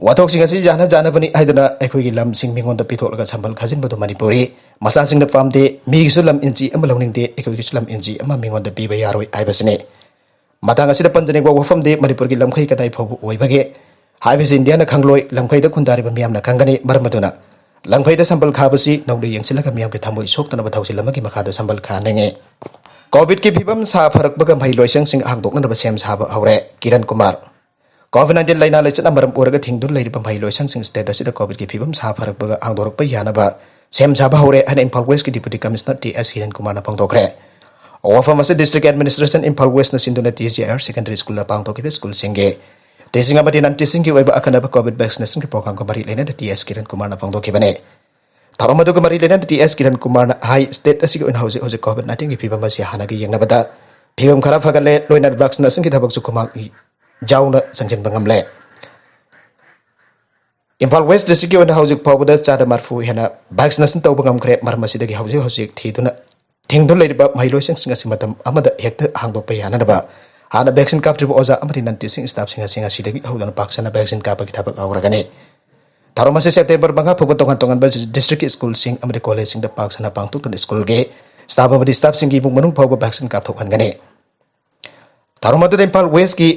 ꯋꯥꯊꯣꯛꯁꯤꯡ ꯑꯁꯤ ꯌꯥꯅ ꯌꯥꯅꯕꯅꯤ ꯍꯥꯏꯗꯨꯅ ꯑꯩꯈꯣꯏꯒꯤ ꯂꯝꯁꯤꯡ ꯃꯤꯉꯣꯟꯗ ꯄꯤꯊꯣꯛꯂꯒ ꯁꯝꯕꯜ ꯈꯥꯖꯤꯟꯕꯗꯨ ꯃꯅꯤꯄꯨꯔꯤ ꯃꯆꯥꯁꯤꯡꯅ ꯄꯥꯝꯗꯦ꯫ ꯃꯤꯒꯤꯁꯨ ꯂꯝ ꯏꯟꯆꯤ ꯑꯃ ꯂꯧꯅꯤꯡꯗꯦ, ꯑꯩꯈꯣꯏꯒꯤꯁꯨ ꯂꯝ ꯏꯟꯆꯤ ꯑꯃ ꯃꯤꯉꯣꯟꯗ ꯄꯤꯕ ꯌꯥꯔꯣꯏ ꯍꯥꯏꯕꯁꯤꯅꯤ꯫ ꯃꯇꯥꯡ ꯑꯁꯤꯗ ꯄꯟꯖꯅꯤꯡꯕ ꯋꯥꯐꯝꯗꯤ ꯃꯅꯤꯄꯨꯔꯒꯤ ꯂꯝꯈꯩ ꯀꯗꯥꯏ ꯐꯥꯎꯕ ꯑꯣꯏꯕꯒꯦ ꯍꯥꯏꯕꯁꯤ ꯏꯟꯗꯤꯌꯥꯅ ꯈꯪꯂꯣꯏ, ꯂꯝꯈꯩꯗ ꯈꯨꯟꯗꯥꯔꯤꯕ ꯃꯤꯌꯥꯝꯅ ꯈꯪꯒꯅꯤ꯫ ꯃꯔꯝ ꯑꯗꯨꯅ ꯂꯝꯈꯩꯗ ꯁꯝꯕꯜ ꯈꯥꯕꯁꯤ ꯅꯧꯅ ꯌꯦꯡꯁꯤꯜꯂꯒ ꯃꯤꯌꯥꯝꯒꯤ ꯊꯃꯣꯏ ꯁꯣꯛꯇꯅꯕ ꯊꯧꯁꯤꯜ ꯑꯃꯒꯤ ꯃꯈꯥꯗ ꯁꯝꯕꯜ ꯈꯥꯍꯟꯅꯤꯡꯉꯤ꯫ ꯀꯣꯚꯤꯗꯀꯤ ꯐꯤꯕꯝ ꯁꯥ ꯐꯔꯛꯄꯒ ꯃꯍꯩ ꯂꯣꯏꯁꯪꯁꯤꯡ ꯍꯥꯡꯗꯣꯛꯅꯅꯕ ꯁꯦꯝ ꯁꯥꯕ ꯍꯧꯔꯦ꯫ ꯀꯤꯔꯟ ꯀꯨꯃꯥꯔ꯫ ꯀꯣꯚꯤꯗ ꯅꯥꯏꯟꯇꯤꯟ ꯂꯥꯏꯅꯥ ꯂꯥꯏꯆꯠꯅ ꯃꯔꯝ ꯑꯣꯏꯔꯒ ꯊꯤꯡꯗꯨꯅ ꯂꯩꯔꯤꯕ ꯃꯍꯩ ꯂꯣꯏꯁꯪꯁꯤꯡ ꯁ꯭ꯇꯦꯠ ꯑꯁꯤꯗ ꯀꯣꯚꯤꯗꯀꯤ ꯐꯤꯕꯝ ꯁꯥ ꯐꯔꯛꯄꯒ ꯍꯥꯡꯗꯣꯔꯛꯄ ꯌꯥꯅꯕ ꯁꯦꯝ ꯁꯥꯕ ꯍꯧꯔꯦ ꯍꯥꯏꯅ ꯏꯝꯐꯥꯜ ꯋꯦꯁꯀꯤ ꯗꯤꯄ꯭ꯌꯨꯇꯤ ꯀꯃꯤꯁꯅꯔ ꯇꯤ ꯑꯦꯁ ꯍꯤꯔꯦꯟ ꯀꯨꯃꯥꯔꯅ ꯐꯣꯡꯗꯣꯛꯈ꯭ꯔꯦ꯫ ꯋꯥꯐꯝ ꯑꯁꯤ ꯗꯤꯁꯇ꯭ꯔꯤꯛ ꯑꯦꯗꯃꯤꯅꯤꯁꯇ꯭ꯔꯦꯁꯟ ꯏꯝꯐꯥꯜ ꯋꯦꯁꯅ ꯁꯤꯟꯗꯨꯅ T G I R secondary ꯁ꯭ꯀꯨꯜꯗ ꯄꯥꯡꯊꯣꯛꯈꯤꯕ ꯁ꯭ꯀꯨꯜꯁꯤꯡꯒꯤ ꯇꯤꯆꯤꯡ ꯑꯃꯗꯤ ꯅꯟ ꯇꯤꯆꯤꯡꯒꯤ ꯑꯣꯏꯕ ꯑꯈꯟꯅꯕ ꯀꯣꯚꯤꯗ ꯚꯦꯛꯁꯤꯅꯦꯁꯟꯒꯤ ꯄ꯭ꯔꯣꯒ꯭ꯔꯥꯝꯒ ꯃꯔꯤ ꯂꯩꯅꯅ ꯇꯤ ꯑꯦꯁ ꯀꯤꯔꯟ ꯀꯨꯃꯥꯔꯅ ꯐꯣꯡꯗꯣꯛꯈꯤꯕꯅꯤ꯫ ꯊꯧꯔꯝ ꯑꯗꯨꯒ ꯃꯔꯤ ꯂꯩꯅꯅ ꯇꯤ ꯑꯦꯁ ꯀꯤꯔꯟ ꯀꯨꯃꯥꯔꯅ ꯍꯥꯏ, ꯁ꯭ꯇꯦꯠ ꯑꯁꯤꯒꯤ ꯑꯣꯏꯅ ꯍꯧꯖꯤꯛ ꯍꯧꯖꯤꯛ ꯀꯣꯚꯤꯗ ꯅꯥꯏꯟꯇꯤꯟꯒꯤ ꯐꯤꯕꯝ ꯑꯁꯤ ꯍꯥꯟꯅꯒ ꯌꯦꯡꯅꯕꯗ ꯐꯤꯕꯝ ꯈꯔ ꯐꯒꯠꯂꯦ, ꯂꯣꯏꯅꯅ ꯚꯦꯛꯁꯤꯅꯦꯁꯟꯒꯤ ꯊꯕꯛꯁꯨ ꯈꯨꯃꯥꯡ ꯌꯥꯎꯅ ꯆꯪꯁꯤꯟꯕ ꯉꯝꯂꯦ꯫ ꯏꯝꯐꯥꯜ ꯋꯦꯁ ꯗꯤꯁꯇ꯭ꯔꯤꯛꯀꯤ ꯑꯣꯏꯅ ꯍꯧꯖꯤꯛ ꯐꯥꯎꯕꯗ ꯆꯥꯗ ꯃꯔꯐꯨ ꯍꯦꯟꯅ ꯚꯦꯛꯁꯤꯅꯦꯁꯟ ꯇꯧꯕ ꯉꯝꯈ꯭ꯔꯦ꯫ ꯃꯔꯝ ꯑꯁꯤꯗꯒꯤ ꯍꯧꯖꯤꯛ ꯍꯧꯖꯤꯛ ꯊꯤꯗꯨꯅ ꯊꯤꯡꯗꯨꯅ ꯂꯩꯔꯤꯕ ꯃꯍꯩꯂꯣꯏꯁꯪꯁꯤꯡ ꯑꯁꯤ ꯃꯇꯝ ꯑꯃꯗ ꯍꯦꯛꯇ ꯍꯥꯡꯗꯣꯛꯄ ꯌꯥꯅꯅꯕ ꯍꯥꯟꯅ ꯚꯦꯛꯁꯤꯟ ꯀꯥꯞꯇ꯭ꯔꯤꯕ ꯑꯣꯖꯥ ꯑꯃꯗꯤ ꯅꯟ ꯇꯤꯆꯤꯡ ꯁ꯭ꯇꯥꯐꯁꯤꯡ ꯑꯁꯤ ꯉꯁꯤꯗꯒꯤ ꯍꯧꯗꯨꯅ ꯄꯥꯛ ꯁꯟꯅ ꯚꯦꯛꯁꯤꯟ ꯀꯥꯞꯄꯒꯤ ꯊꯕꯛ ꯍꯧꯔꯒꯅꯤ꯫ ꯊꯧꯔꯝ ꯑꯁꯤ ꯁꯦꯞꯇꯦꯝꯕꯔ ꯃꯉꯥ ꯐꯥꯎꯕ ꯇꯣꯉꯥꯟ ꯇꯣꯉꯥꯟꯕ ꯗꯤꯁꯇ꯭ꯔꯤꯛꯀꯤ ꯁ꯭ꯀꯨꯜꯁꯤꯡ ꯑꯃꯗꯤ ꯀꯣꯂꯦꯖꯁꯤꯡꯗ ꯄꯥꯛ ꯁꯟꯅ ꯄꯥꯡꯊꯣꯛꯇꯨꯅ ꯁ꯭ꯀꯨꯜꯒꯤ ꯁ꯭ꯇꯥꯐ ꯑꯃꯗꯤ ꯁ꯭ꯇꯥꯐꯁꯤꯡꯒꯤ ꯏꯃꯨꯡ ꯃꯅꯨꯡ ꯐꯥꯎꯕ ꯚꯦꯛꯁꯤꯟ ꯀꯥꯞꯊꯣꯛꯍꯟꯒꯅꯤ꯫ ꯊꯧꯔꯝ ꯑꯗꯨꯗ ꯏꯝꯐꯥꯜ ꯋꯦꯁꯀꯤ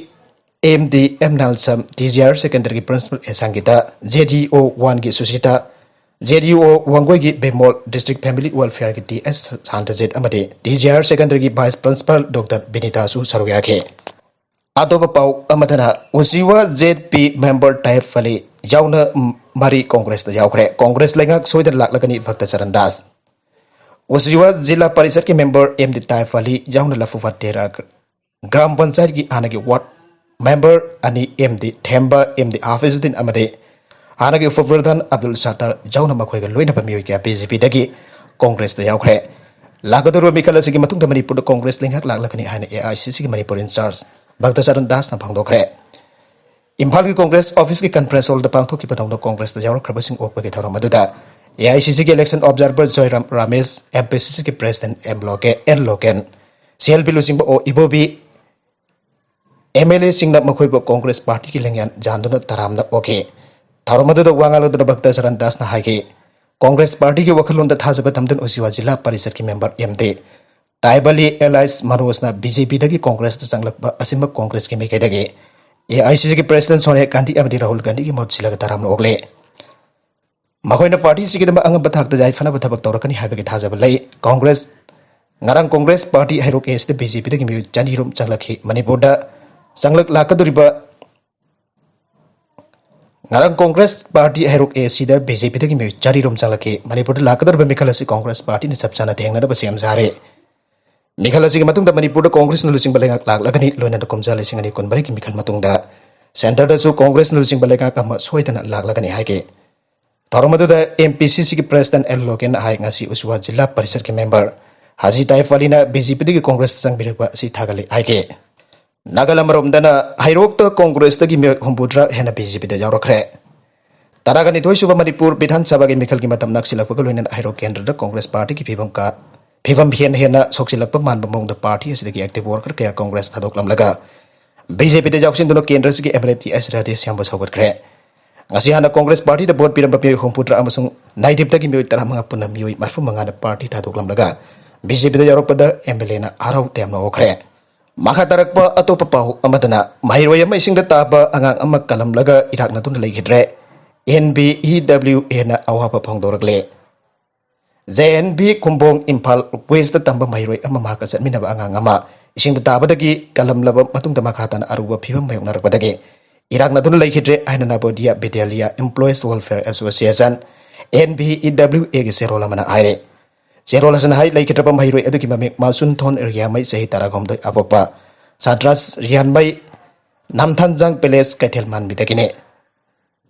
ꯑꯦꯝ ꯗꯤ ꯑꯦꯝ ꯅꯥꯜꯁꯝ, ꯇꯤ ꯖꯤ ꯑꯥꯏ ꯑꯥꯔ ꯁꯦꯀꯦꯟꯗꯔꯒꯤ principal A Sangita, J D O ꯋꯥꯟꯒꯤ ꯁꯨꯁꯤꯇꯥ, ꯖꯦ ꯗꯤ ꯑꯣ ꯋꯥꯡꯒꯣꯏꯒꯤ ꯕꯤꯃꯣꯜ, ꯗꯤꯁꯇ꯭ꯔꯤꯛ ꯐꯦꯃꯤꯂꯤ ꯋꯦꯜꯐꯤꯌꯔꯒꯤ ꯇꯤ ꯑꯦꯁ ꯁꯥꯟꯇꯖꯤꯠ ꯑꯃꯗꯤ ꯇꯤ ꯖꯤ ꯑꯥꯏ ꯑꯥꯔ ꯁꯦꯀꯦꯟꯗꯔꯒꯤ ꯚꯥꯏꯁ ꯄ꯭ꯔꯤꯟꯁꯤꯄꯜ ꯗꯣꯛꯇꯔ ꯕꯤꯅꯤꯇꯥꯁꯨ ꯁꯔꯨꯛ ꯌꯥꯈꯤ꯫ ꯑꯇꯣꯞꯄ ꯄꯥꯎ ꯑꯃꯗꯅ ꯎꯆꯤꯋꯥ ꯖꯦꯠ ꯄꯤ ꯃꯦꯝꯕꯔ ꯇꯥꯏꯐ ꯑꯂꯤ ꯌꯥꯎꯅ ꯃꯔꯤ ꯀꯣꯡꯒ꯭ꯔꯦꯁꯇ ꯌꯥꯎꯈ꯭ꯔꯦ꯫ ꯀꯣꯡꯒ꯭ꯔꯦꯁ ꯂꯩꯉꯥꯛ ꯁꯣꯏꯗꯅ ꯂꯥꯛꯂꯒꯅꯤ, ꯚꯛꯇ ꯆꯔꯟ ꯗꯥꯁ꯫ ꯎꯆꯤꯋꯥ ꯖꯤꯂꯥ ꯄꯔꯤꯁꯠꯀꯤ ꯃꯦꯝꯕꯔ ꯑꯦꯝ ꯗꯤ ꯇꯥꯏꯐ ꯑꯂꯤ ꯌꯥꯎꯅ ꯂꯐꯨꯐꯥꯠ ꯇꯦꯔꯥ ꯒ꯭ꯔꯥꯝ ꯄꯟꯆꯥꯌꯠꯀꯤ ꯍꯥꯟꯅꯒꯤ ꯋꯥꯔꯗ ꯃꯦꯝꯕꯔ ꯑꯅꯤ, ꯑꯦꯝ ꯗꯤ ꯊꯦꯝꯕ, ꯑꯦꯝ ꯗꯤ ꯍꯥꯐꯤꯖꯨꯗꯤꯟ ꯑꯃꯗꯤ ꯍꯥꯟꯅꯒꯤ ꯎꯄ ꯄ꯭ꯔꯙꯥꯟ ꯑꯕꯗꯨꯜ ꯁꯠꯇꯥꯔ ꯌꯥꯎꯅ ꯃꯈꯣꯏꯒ ꯂꯣꯏꯅꯕ ꯃꯤꯑꯣꯏ ꯀꯌꯥ ꯕꯤ ꯖꯦ ꯄꯤꯗꯒꯤ ꯀꯣꯡꯒ꯭ꯔꯦꯁꯇ ꯌꯥꯎꯈ꯭ꯔꯦ꯫ ꯂꯥꯛꯀꯗꯧꯔꯤꯕ ꯃꯤꯈꯜ ꯑꯁꯤꯒꯤ ꯃꯇꯨꯡꯗ ꯃꯅꯤꯄꯨꯔꯗ ꯀꯣꯡꯒ꯭ꯔꯦꯁ ꯂꯩꯉꯥꯛ ꯂꯥꯛꯂꯒꯅꯤ ꯍꯥꯏꯅ ꯑꯦ ꯑꯥꯏ ꯁꯤ ꯁꯤꯒꯤ ꯃꯅꯤꯄꯨꯔ ꯏꯟꯆꯥꯔꯖ ꯚꯛꯇ ꯆꯔꯟ ꯗꯥꯁꯅ ꯐꯣꯡꯗꯣꯛꯈ꯭ꯔꯦ꯫ ꯏꯝꯐꯥꯜꯒꯤ ꯀꯣꯡꯒ꯭ꯔꯦꯁ ꯑꯣꯐꯤꯁꯀꯤ ꯀꯟꯐꯔꯦꯟꯁ ꯍꯣꯜꯗ ꯄꯥꯡꯊꯣꯛꯈꯤꯕ ꯅꯧꯅ ꯀꯣꯡꯒ꯭ꯔꯦꯁꯇ ꯌꯥꯎꯔꯛꯈ꯭ꯔꯕꯁꯤꯡ ꯑꯣꯛꯄꯒꯤ ꯊꯧꯔꯝ ꯑꯗꯨꯗ ꯑꯦ ꯑꯥꯏ ꯁꯤ ꯁꯤꯒꯤ election observer Jairam Ramesh, M P C ꯁꯤꯒꯤ ꯄ꯭ꯔꯦꯁꯤꯗꯦꯟꯠ ꯑꯦꯝ ꯂꯣꯀꯦ-, N Loken, C L P ꯂꯨꯆꯤꯡꯕ ꯑꯣ ꯏꯕꯣꯕꯤ, ꯑꯦꯝ ꯑꯦꯜ ꯑꯦꯁꯤꯡꯅ ꯃꯈꯣꯏꯕꯨ ꯀꯣꯡꯒ꯭ꯔꯦꯁ ꯄꯥꯔꯇꯤꯒꯤ ꯂꯦꯡꯌꯥꯟ ꯌꯥꯟꯗꯨꯅ ꯇꯔꯥꯝꯅ ꯑꯣꯛꯈꯤ꯫ ꯊꯧꯔꯝ ꯑꯗꯨꯗ ꯋꯥ ꯉꯥꯡꯂꯗꯨꯅ ꯚꯛꯇ ꯆꯔꯟ ꯗꯥꯁꯅ ꯍꯥꯏꯈꯤ, ꯀꯣꯡꯒ꯭ꯔꯦꯁ ꯄꯥꯔꯇꯤꯒꯤ ꯋꯥꯈꯜꯂꯣꯟꯗ ꯊꯥꯖꯕ ꯊꯝꯗꯨꯅ ꯎꯆꯤꯋꯥ ꯖꯤꯂꯥ ꯄꯔꯤꯁꯠꯀꯤ member M D Taibali alias ꯃꯅꯣꯖꯅ ꯕꯤ ꯖꯦ ꯄꯤꯗꯒꯤ ꯀꯣꯡꯒ꯭ꯔꯦꯁꯇ ꯆꯪꯂꯛꯄ ꯑꯁꯤꯃꯛ ꯀꯣꯡꯒ꯭ꯔꯦꯁꯀꯤ ꯃꯥꯏꯀꯩꯗꯒꯤ ꯑꯦ ꯑꯥꯏ ꯁꯤ ꯁꯤꯒꯤ ꯄ꯭ꯔꯦꯁꯤꯗꯦꯟꯠ ꯁꯣꯅꯤꯌꯥ ꯒꯥꯟꯙꯤ ꯑꯃꯗꯤ ꯔꯥꯍꯨꯜ ꯒꯥꯟꯙꯤꯒꯤ ꯃꯍꯨꯠ ꯁꯤꯜꯂꯒ ꯇꯔꯥꯝꯅ ꯑꯣꯛꯂꯦ꯫ ꯃꯈꯣꯏꯅ ꯄꯥꯔꯇꯤ ꯑꯁꯤꯒꯤꯗꯃꯛ ꯑꯉꯝꯕ ꯊꯥꯛꯇ ꯌꯥꯏꯐꯅꯕ ꯊꯕꯛ ꯇꯧꯔꯛꯀꯅꯤ ꯍꯥꯏꯕꯒꯤ ꯊꯥꯖꯕ ꯂꯩ꯫ ꯀꯣꯡꯒ꯭ꯔꯦꯁ, ꯉꯔꯥꯡ ꯀꯣꯡꯒ꯭ꯔꯦꯁ ꯄꯥꯔꯇꯤ ꯍꯩꯔꯣꯛ ꯑꯦ ꯁꯤꯗ ꯕꯤ ꯖꯦ ꯄꯤꯗꯒꯤ ꯃꯤꯑꯣꯏ ꯆꯅꯤ ꯔꯣꯝ ꯆꯪꯂꯛꯈꯤ꯫ ꯃꯅꯤꯄꯨꯔꯗ ꯆꯪꯂꯛ ꯂꯥꯛꯀꯗꯧꯔꯤꯕ, ꯉꯔꯥꯡ ꯀꯣꯡꯒ꯭ꯔꯦꯁ ꯄꯥꯔꯇꯤ ꯍꯩꯔꯣꯛ ꯑꯦ ꯁꯤꯗ ꯕꯤ ꯖꯦ ꯄꯤꯗꯒꯤ ꯃꯤꯑꯣꯏ ꯆꯅꯤ ꯔꯣꯝ ꯆꯪꯂꯛꯈꯤ꯫ ꯃꯅꯤꯄꯨꯔꯗ ꯂꯥꯛꯀꯗꯧꯔꯤꯕ ꯃꯤꯈꯜ ꯑꯁꯤ ꯀꯣꯡꯒ꯭ꯔꯦꯁ ꯄꯥꯔꯇꯤꯅ ꯆꯞ ꯆꯥꯅ ꯊꯦꯡꯅꯅꯕ ꯁꯦꯝ ꯁꯥꯔꯦ꯫ ꯃꯤꯈꯜ ꯑꯁꯤꯒꯤ ꯃꯇꯨꯡꯗ ꯃꯅꯤꯄꯨꯔꯗ ꯀꯣꯡꯒ꯭ꯔꯦꯁꯅ ꯂꯨꯆꯤꯡꯕ ꯂꯩꯉꯥꯛ ꯂꯥꯛꯂꯒꯅꯤ꯫ ꯂꯣꯏꯅꯅ ꯀꯨꯝꯖꯥ ꯂꯤꯁꯤꯡ ꯑꯅꯤ ꯀꯨꯟꯃꯔꯤꯒꯤ ꯃꯤꯈꯜ ꯃꯇꯨꯡꯗ ꯁꯦꯟꯇꯔꯗꯁꯨ ꯀꯣꯡꯒ꯭ꯔꯦꯁꯅ ꯂꯨꯆꯤꯡꯕ ꯂꯩꯉꯥꯛ ꯑꯃ ꯁꯣꯏꯗꯅ ꯂꯥꯛꯂꯒꯅꯤ ꯍꯥꯏꯈꯤ꯫ ꯊꯧꯔꯝ ꯑꯗꯨꯗ ꯑꯦꯝ ꯄꯤ ꯁꯤ ꯁꯤꯒꯤ ꯄ꯭ꯔꯦꯁꯤꯗꯦꯟꯠ ꯑꯦꯜ ꯂꯣꯀꯦꯟꯅ ꯍꯥꯏ, ꯉꯁꯤ ꯎꯁꯋꯥ ꯖꯤꯂꯥ ꯄꯔꯤꯁꯠꯀꯤ ꯃꯦꯝꯕꯔ ꯍꯥꯖꯤ ꯇꯥꯏꯐ ꯑꯂꯤꯅ ꯕꯤ ꯖꯦ ꯄꯤꯗꯒꯤ ꯀꯣꯡꯒ꯭ꯔꯦꯁꯇ ꯆꯪꯕꯤꯔꯛꯄ ꯑꯁꯤ ꯊꯥꯒꯠꯂꯤ ꯍꯥꯏꯈꯤ꯫ ꯅꯥꯀꯜ ꯑꯃꯔꯣꯝꯗꯅ ꯍꯩꯔꯣꯛꯇ ꯀꯣꯡꯒ꯭ꯔꯦꯁꯇꯒꯤ ꯃꯤꯑꯣꯏ ꯍꯨꯝꯐꯨꯇꯔꯥ ꯍꯦꯟꯅ ꯕꯤ ꯖꯦ ꯄꯤꯗ ꯌꯥꯎꯔꯛꯈ꯭ꯔꯦ꯫ ꯇꯔꯥꯒ ꯅꯤꯊꯣꯏ ꯁꯨꯕ ꯃꯅꯤꯄꯨꯔ ꯕꯤꯙꯥꯟ ꯁꯚꯥꯒꯤ ꯃꯤꯈꯜꯒꯤ ꯃꯇꯝ ꯅꯛꯁꯤꯜꯂꯛꯄꯒ ꯂꯣꯏꯅꯅ ꯍꯩꯔꯣꯛ ꯀꯦꯟꯗ꯭ꯔꯗ ꯀꯣꯡꯒ꯭ꯔꯦꯁ ꯄꯥꯔꯇꯤꯒꯤ ꯐꯤꯕꯝ ꯀꯥ-, ꯐꯤꯕꯝ ꯍꯦꯟꯅ ꯍꯦꯟꯅ ꯁꯣꯛꯆꯤꯜꯂꯛꯄ ꯃꯥꯟꯕ ꯃꯑꯣꯡꯗ ꯄꯥꯔꯇꯤ ꯑꯁꯤꯗꯒꯤ ꯑꯦꯛꯇꯤꯚ ꯋꯥꯔꯀꯔ ꯀꯌꯥ ꯀꯣꯡꯒ꯭ꯔꯦꯁ ꯊꯥꯗꯣꯛꯂꯝꯂꯒ ꯕꯤ ꯖꯦ ꯄꯤꯗ ꯌꯥꯎꯁꯤꯟꯗꯨꯅ ꯀꯦꯟꯗ꯭ꯔꯁꯤꯒꯤ ꯑꯦꯝ ꯑꯦꯜ ꯑꯦ ꯇꯤ ꯑꯦꯁ ꯔꯥꯙꯦ ꯁ꯭ꯌꯥꯝꯕꯨ ꯁꯧꯒꯠꯈ꯭ꯔꯦ꯫ ꯉꯁꯤ ꯍꯥꯟꯅ ꯀꯣꯡꯒ꯭ꯔꯦꯁ ꯄꯥꯔꯇꯤꯗ ꯚꯣꯠ ꯄꯤꯔꯝꯕ ꯃꯤꯑꯣꯏ ꯍꯨꯝꯐꯨꯇꯔꯥ ꯑꯃꯁꯨꯡ ꯅꯥꯏꯗꯤꯞꯇꯒꯤ ꯃꯤꯑꯣꯏ ꯇꯔꯥꯃꯉꯥ ꯄꯨꯟꯅ ꯃꯤꯑꯣꯏ ꯃꯔꯤꯐꯨ ꯃꯉꯥꯅ ꯄꯥꯔꯇꯤ ꯊꯥꯗꯣꯛꯂꯝꯂꯒ ꯕꯤ ꯖꯦ ꯄꯤꯗ ꯌꯥꯎꯔꯛꯄꯗ ꯑꯦꯝ ꯑꯦꯜ ꯑꯦꯅ ꯍꯔꯥꯎ ꯇꯌꯥꯝꯅ ꯑꯣꯛꯈ꯭ꯔꯦ꯫ ꯃꯈꯥ ꯇꯥꯔꯛꯄ ꯑꯇꯣꯞꯄ ꯄꯥꯎ ꯑꯃꯗꯅ ꯃꯍꯩꯔꯣꯏ ꯑꯃ ꯏꯁꯤꯡꯗ ꯇꯥꯕ ꯑꯉꯥꯡ ꯑꯃ ꯀꯜꯂꯝꯂꯒ ꯏꯔꯥꯛꯅꯗꯨꯅ ꯂꯩꯈꯤꯗ꯭ꯔꯦ꯫ ꯑꯦꯟ ꯕꯤ ꯏ ꯗꯕ꯭ꯂꯤꯎ ꯑꯦꯅ ꯑꯋꯥꯕ ꯐꯣꯡꯗꯣꯔꯛꯂꯦ꯫ J N V Khumbong Imphal ꯋꯦꯁꯇ ꯇꯝꯕ ꯃꯍꯩꯔꯣꯏ ꯑꯃ ꯃꯍꯥꯛꯀ ꯆꯠꯃꯤꯟꯅꯕ ꯑꯉꯥꯡ ꯑꯃ ꯏꯁꯤꯡꯗ ꯇꯥꯕꯗꯒꯤ ꯀꯜꯂꯝꯂꯕ ꯃꯇꯨꯡꯗ ꯃꯈꯥ ꯇꯥꯅ ꯑꯔꯨꯕ ꯐꯤꯕꯝ ꯃꯥꯌꯣꯛꯅꯔꯛꯄꯗꯒꯤ ꯏꯔꯥꯛꯅꯗꯨꯅ ꯂꯩꯈꯤꯗ꯭ꯔꯦ ꯍꯥꯏꯅ Navodaya Vidyalaya employees welfare association, N V E W ꯑꯦꯒꯤ ꯆꯦꯔꯣꯜ ꯑꯃꯅ ꯍꯥꯏꯔꯦ꯫ ꯆꯦꯔꯣꯜ ꯑꯁꯤꯅ ꯍꯥꯏ, ꯂꯩꯈꯤꯗ꯭ꯔꯕ ꯃꯍꯩꯔꯣꯏ ꯑꯗꯨꯒꯤ ꯃꯃꯤꯡ ꯃꯥꯁꯨꯟꯊꯣꯟ ꯔꯤꯌꯥꯃꯩ, ꯆꯍꯤ ꯇꯔꯥꯍꯨꯝꯗꯣꯏ ꯑꯄꯣꯛꯄ, ꯁꯥꯟꯇ꯭ꯔꯥꯁ ꯔꯤꯌꯥꯟꯃꯩ, ꯅꯥꯝꯊꯥꯟꯖꯥꯡ ꯄꯦꯂꯦꯁ, ꯀꯩꯊꯦꯜ ꯃꯥꯟꯕꯤꯗꯒꯤꯅꯤ꯫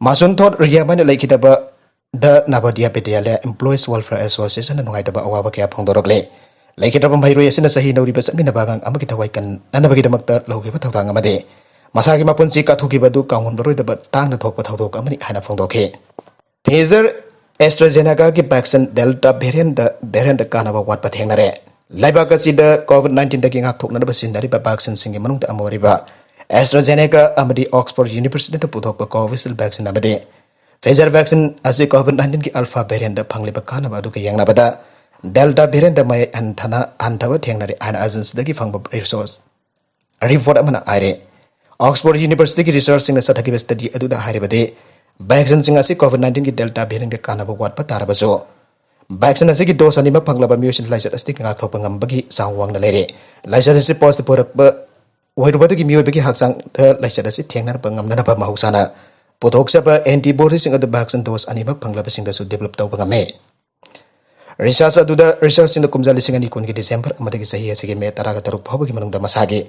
ꯃꯥꯁꯨꯟꯊꯣꯟ ꯔꯤꯌꯥꯃꯩꯅ ꯂꯩꯈꯤꯗꯕꯗ ꯅꯕꯣꯗꯤꯌꯥ ꯕꯤꯗ꯭ꯌꯥꯂꯌꯥ ꯏꯝꯄ꯭ꯂꯣꯌꯤꯁ ꯋꯦꯜꯐꯤꯌꯔ ꯑꯦꯁꯣꯁꯤꯌꯦꯁꯟꯅ ꯅꯨꯡꯉꯥꯏꯇꯕ ꯑꯋꯥꯕ ꯀꯌꯥ ꯐꯣꯡꯗꯣꯔꯛꯂꯦ꯫ ꯂꯩꯈꯤꯗ꯭ꯔꯕ ꯃꯍꯩꯔꯣꯏ ꯑꯁꯤꯅ ꯆꯍꯤ ꯅꯧꯔꯤꯕ ꯆꯠꯃꯤꯟꯅꯕ ꯑꯉꯥꯡ ꯑꯃꯒꯤ ꯊꯋꯥꯏ ꯀꯟꯅꯅꯕꯒꯤꯗꯃꯛꯇ ꯂꯧꯈꯤꯕ ꯊꯧꯗꯥꯡ ꯑꯃꯗꯤ ꯃꯁꯥꯒꯤ ꯃꯄꯨꯟꯁꯤ ꯀꯠꯊꯣꯛꯈꯤꯕ ꯑꯗꯨ ꯀꯥꯎꯉꯝꯂꯔꯣꯏꯗꯕ ꯇꯥꯡꯅ ꯊꯣꯛꯄ ꯊꯧꯗꯣꯛ ꯑꯃꯅꯤ ꯍꯥꯏꯅ ꯐꯣꯡꯗꯣꯛꯈꯤ꯫ Pfizer AstraZenecaꯒꯤ vaccine Delta variantꯗ variantꯗ ꯀꯥꯟꯅꯕ ꯋꯥꯠꯄ ꯊꯦꯡꯅꯔꯦ꯫ ꯂꯩꯕꯥꯛ ꯑꯁꯤꯗ COVID nineteenꯗꯒꯤ ꯉꯥꯛꯊꯣꯛꯅꯅꯕ ꯁꯤꯖꯤꯟꯅꯔꯤꯕ vaccineꯁꯤꯡꯒꯤ ꯃꯅꯨꯡꯗ ꯑꯃ ꯑꯣꯏꯔꯤꯕ AstraZeneca ꯑꯃꯗꯤ Oxford Universityꯅ ꯄꯨꯊꯣꯛꯄ Covishield vaccine ꯑꯃꯗꯤ Pfizer vaccine ꯑꯁꯤ COVID nineteenꯒꯤ Alpha variantꯗ ꯐꯪꯂꯤꯕ ꯀꯥꯟꯅꯕ ꯑꯗꯨꯒ ꯌꯦꯡꯅꯕꯗ Delta variantꯗ ꯃꯌꯦꯛ ꯍꯟꯊꯅ ꯍꯟꯊꯕ ꯊꯦꯡꯅꯔꯦ ꯍꯥꯏꯅ agencyꯗꯒꯤ ꯐꯪꯕ resource report ꯑꯃꯅ ꯍꯥꯏꯔꯦ꯫ Oxford Universityꯒꯤ researchꯁꯤꯡꯅ ꯆꯠꯊꯈꯤꯕ study ꯑꯗꯨꯗ ꯍꯥꯏꯔꯤꯕꯗꯤ, vaccineꯁꯤꯡ ꯑꯁꯤ COVID nineteenꯒꯤ Delta variantꯒ ꯀꯥꯟꯅꯕ ꯋꯥꯠꯄ ꯇꯥꯔꯕꯁꯨ, vaccine ꯑꯁꯤꯒꯤ dose ꯑꯅꯤꯃꯛ ꯐꯪꯂꯕ ꯃꯤꯑꯣꯏꯁꯤꯡꯅ ꯂꯥꯏꯆꯠ ꯑꯁꯤꯗꯒꯤ ꯉꯥꯛꯊꯣꯛꯄ ꯉꯝꯕꯒꯤ ꯆꯥꯡ ꯋꯥꯡꯅ ꯂꯩꯔꯦ꯫ ꯂꯥꯏꯆꯠ ꯑꯁꯤ positive ꯑꯣꯏꯔꯛꯄ ꯑꯣꯏꯔꯨꯕꯗꯒꯤ ꯃꯤꯑꯣꯏꯕꯒꯤ ꯍꯛꯆꯥꯡꯗ ꯂꯥꯏꯆꯠ ꯑꯁꯤ ꯊꯦꯡꯅꯅꯕ ꯉꯝꯅꯅꯕ ꯃꯍꯧꯁꯥꯅ ꯄꯨꯊꯣꯛꯆꯕ antibodyꯁꯤꯡ ꯑꯗꯨ vaccine dose ꯑꯅꯤꯃꯛ ꯐꯪꯂꯕꯁꯤꯡꯗꯁꯨ develop ꯇꯧꯕ ꯉꯝꯃꯦ꯫ Research ꯑꯗꯨꯗ researchꯁꯤꯡꯅ ꯀꯨꯝꯖꯥ ꯂꯤꯁꯤꯡ ꯑꯅꯤ ꯀꯨꯟꯒꯤ December ꯑꯃꯗꯒꯤ ꯆꯍꯤ ꯑꯁꯤꯒꯤ May ꯇꯔꯥꯒ ꯇꯔꯨꯛ ꯐꯥꯎꯕꯒꯤ ꯃꯅꯨꯡꯗ ꯃꯁꯥꯒꯤ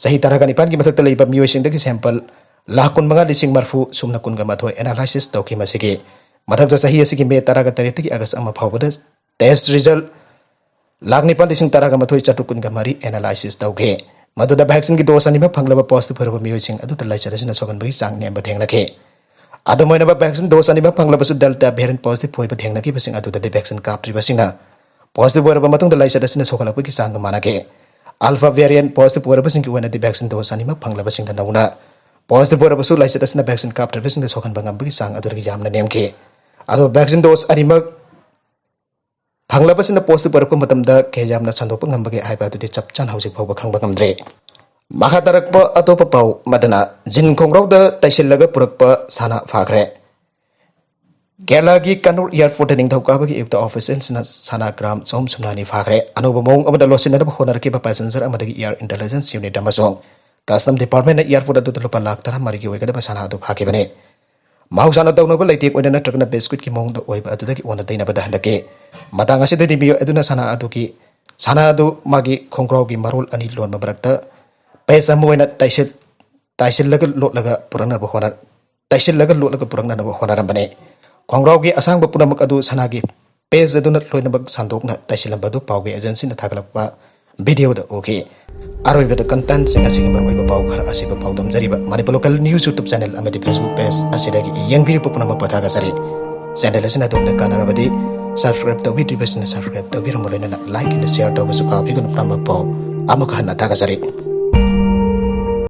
ꯆꯍꯤ ꯇꯔꯥꯒ ꯅꯤꯄꯥꯟꯒꯤ ꯃꯊꯛꯇ ꯂꯩꯕ ꯃꯤꯑꯣꯏꯁꯤꯡꯗꯒꯤ sample ꯂꯥꯈ ꯀꯨꯟꯃꯉꯥ ꯂꯤꯁꯤꯡ ꯃꯔꯤꯐꯨ ꯁꯨꯞꯅ ꯀꯨꯟꯒ ꯃꯥꯊꯣꯏ analysis ꯇꯧꯈꯤ꯫ ꯃꯁꯤꯒꯤ ꯃꯊꯛꯇ ꯆꯍꯤ ꯑꯁꯤꯒꯤ May ꯇꯔꯥꯒ ꯇꯔꯦꯠꯇꯒꯤ August ꯑꯃ ꯐꯥꯎꯕꯗ test result ꯂꯥꯈ ꯅꯤꯄꯥꯟ ꯂꯤꯁꯤꯡ ꯇꯔꯥꯒ ꯃꯥꯊꯣꯏ ꯆꯥꯇ꯭ꯔꯨꯛ ꯀꯨꯟꯒ ꯃꯔꯤ analysis ꯇꯧꯈꯤ꯫ ꯃꯗꯨꯗ vaccineꯒꯤ dose ꯑꯅꯤꯃꯛ ꯐꯪꯂꯕ positive ꯑꯣꯏꯔꯕ ꯃꯤꯑꯣꯏꯁꯤꯡ ꯑꯗꯨꯗ ꯂꯥꯏꯆꯠ ꯑꯁꯤꯅ ꯁꯣꯛꯍꯟꯕꯒꯤ ꯆꯥꯡ ꯅꯦꯝꯕ ꯊꯦꯡꯅꯈꯤ꯫ ꯑꯗꯨꯝ ꯑꯣꯏꯅꯃꯛ, vaccine dose ꯑꯅꯤꯃꯛ ꯐꯪꯂꯕꯁꯨ Delta variant positive ꯑꯣꯏꯕ ꯊꯦꯡꯅꯈꯤꯕꯁꯤꯡ ꯑꯗꯨꯗꯗꯤ vaccine ꯀꯥꯞꯇ꯭ꯔꯤꯕꯁꯤꯡꯅ positive ꯑꯣꯏꯔꯕ ꯃꯇꯨꯡꯗ ꯂꯥꯏꯆꯠ ꯑꯁꯤꯅ ꯁꯣꯛꯍꯜꯂꯛꯄꯒꯤ ꯆꯥꯡꯒ ꯃꯥꯟꯅꯈꯤ꯫ Alpha variant positive ꯑꯣꯏꯔꯕꯁꯤꯡꯒꯤ ꯑꯣꯏꯅꯗꯤ vaccine dose ꯑꯅꯤꯃꯛ ꯐꯪꯂꯕꯁꯤꯡꯗ ꯅꯧꯅ positive ꯑꯣꯏꯔꯕꯁꯨ ꯂꯥꯏꯆꯠ ꯑꯁꯤꯅ vaccine ꯀꯥꯞꯇ꯭ꯔꯤꯕꯁꯤꯡꯗ ꯁꯣꯛꯍꯟꯕ ꯉꯝꯕꯒꯤ ꯆꯥꯡ ꯑꯗꯨꯗꯒꯤ ꯌꯥꯝꯅ ꯅꯦꯝꯈꯤ꯫ ꯑꯗꯨꯕꯨ vaccine dose ꯑꯅꯤꯃꯛ ꯐꯪꯂꯕꯁꯤꯡꯅ positive ꯑꯣꯏꯔꯛꯄ ꯃꯇꯝꯗ ꯀꯌꯥ ꯌꯥꯝꯅ ꯁꯟꯗꯣꯛꯄ ꯉꯝꯕꯒꯦ ꯍꯥꯏꯕ ꯑꯗꯨꯗꯤ ꯆꯞ ꯆꯥꯅ ꯍꯧꯖꯤꯛ ꯐꯥꯎꯕ ꯈꯪꯕ ꯉꯝꯗ꯭ꯔꯤ꯫ ꯃꯈꯥ ꯇꯥꯔꯛꯄ ꯑꯇꯣꯞꯄ ꯄꯥꯎ ꯑꯃꯗꯅ ꯖꯤꯟ ꯈꯣꯡꯒ꯭ꯔꯥꯎꯗ ꯇꯩꯁꯤꯜꯂꯒ ꯄꯨꯔꯛꯄ ꯁꯅꯥ ꯐꯥꯈ꯭ꯔꯦ꯫ ꯀꯦꯔꯂꯥꯒꯤ ꯀꯟꯅꯨꯔ airportꯇ ꯅꯤꯡꯊꯧꯀꯥꯕꯒꯤ ꯑꯌꯨꯛꯇ officialꯁꯤꯡꯅ ꯁꯅꯥ gram ꯆꯍꯨꯝ ꯁꯨꯞꯅ ꯑꯅꯤ ꯐꯥꯈ꯭ꯔꯦ꯫ ꯑꯅꯧꯕ ꯃꯑꯣꯡ ꯑꯃꯗ ꯂꯣꯠꯁꯤꯟꯅꯅꯕ ꯍꯣꯠꯅꯔꯛꯈꯤꯕ passenger ꯑꯃꯗꯒꯤ air intelligence unit ꯑꯃꯁꯨꯡ custom departmentꯅ airport ꯑꯗꯨꯗ ꯂꯨꯄꯥ ꯂꯥꯈ ꯇꯔꯥꯃꯔꯤꯒꯤ ꯑꯣꯏꯒꯗꯕ ꯁꯅꯥ ꯑꯗꯨ ꯐꯥꯈꯤꯕꯅꯤ꯫ ꯃꯍꯧꯁꯥꯅ ꯇꯧꯅꯕ ꯂꯩꯇꯦꯡ ꯑꯣꯏꯅ ꯅꯠꯇ꯭ꯔꯒꯅ biscuitꯀꯤ ꯃꯑꯣꯡꯗ ꯑꯣꯏꯕ ꯑꯗꯨꯗꯒꯤ ꯑꯣꯟꯅ ꯇꯩꯅꯕꯗ ꯍꯜꯂꯛꯈꯤ꯫ ꯃꯇꯥꯡ ꯑꯁꯤꯗꯗꯤ ꯃꯤꯑꯣꯏ ꯑꯗꯨꯅ ꯁꯅꯥ ꯑꯗꯨꯒꯤ, ꯁꯅꯥ ꯑꯗꯨ ꯃꯥꯒꯤ ꯈꯣꯡꯒ꯭ꯔꯥꯎꯒꯤ ꯃꯔꯣꯜ ꯑꯅꯤ ꯂꯣꯟꯕ ꯃꯔꯛꯇ piece ꯑꯃ ꯑꯣꯏꯅ ꯇꯩꯁꯤꯜ-, ꯇꯥꯏꯁꯤꯜꯂꯒ ꯂꯣꯠꯂꯒ ꯄꯨꯔꯛꯅꯕ ꯍꯣꯠꯅ-, ꯇꯩꯁꯤꯜꯂꯒ ꯂꯣꯠꯂꯒ ꯄꯨꯔꯛꯅꯅꯕ ꯍꯣꯠꯅꯔꯝꯕꯅꯤ꯫ ꯈꯣꯡꯒ꯭ꯔꯥꯎꯒꯤ ꯑꯁꯥꯡꯕ ꯄꯨꯝꯅꯃꯛ ꯑꯗꯨ ꯁꯅꯥꯒꯤ piece ꯑꯗꯨꯅ ꯂꯣꯏꯅꯃꯛ ꯁꯟꯗꯣꯛꯅ ꯇꯩꯁꯤꯜꯂꯝꯕ ꯑꯗꯨ ꯄꯥꯎꯒꯤ agencyꯅ ꯊꯥꯒꯠꯂꯛꯄ ꯚꯤꯗꯤꯑꯣꯗ ꯎꯈꯤ꯫ ꯑꯔꯣꯏꯕꯗ ꯀꯟꯇꯦꯟꯁꯤꯡ ꯑꯁꯤꯒꯤ ꯃꯔꯨꯑꯣꯏꯕ ꯄꯥꯎ ꯈꯔ ꯑꯁꯤꯕꯨ ꯄꯥꯎꯗꯝꯖꯔꯤꯕ Manipur local news YouTube channel ꯑꯃꯗꯤ ꯐꯦꯁꯕꯨꯛ ꯄꯦꯖ ꯑꯁꯤꯗꯒꯤ ꯌꯦꯡꯕꯤꯔꯤꯕ ꯄꯨꯝꯅꯃꯛꯄꯨ ꯊꯥꯒꯠꯆꯔꯤ꯫ ꯆꯦꯅꯦꯜ ꯑꯁꯤꯅ ꯑꯗꯣꯝꯗ ꯀꯥꯟꯅꯔꯕꯗꯤ ꯁꯕꯁꯀ꯭ꯔꯥꯏꯕ ꯇꯧꯕꯤꯗ꯭ꯔꯤꯕꯁꯤꯡꯅ ꯁꯕꯁꯀ꯭ꯔꯥꯏꯕ ꯇꯧꯕꯤꯔꯝꯕ ꯂꯣꯏꯅꯅ ꯂꯥꯏꯛ ꯑꯦꯟ ꯁꯤꯌꯥꯔ ꯇꯧꯕꯁꯨ ꯀꯥꯎꯕꯤꯒꯅꯨ ꯄꯨꯝꯅꯃꯛꯄꯨ꯫ ꯑꯃꯨꯛ ꯍꯟꯅ ꯊꯥꯒꯠꯆꯔꯤ꯫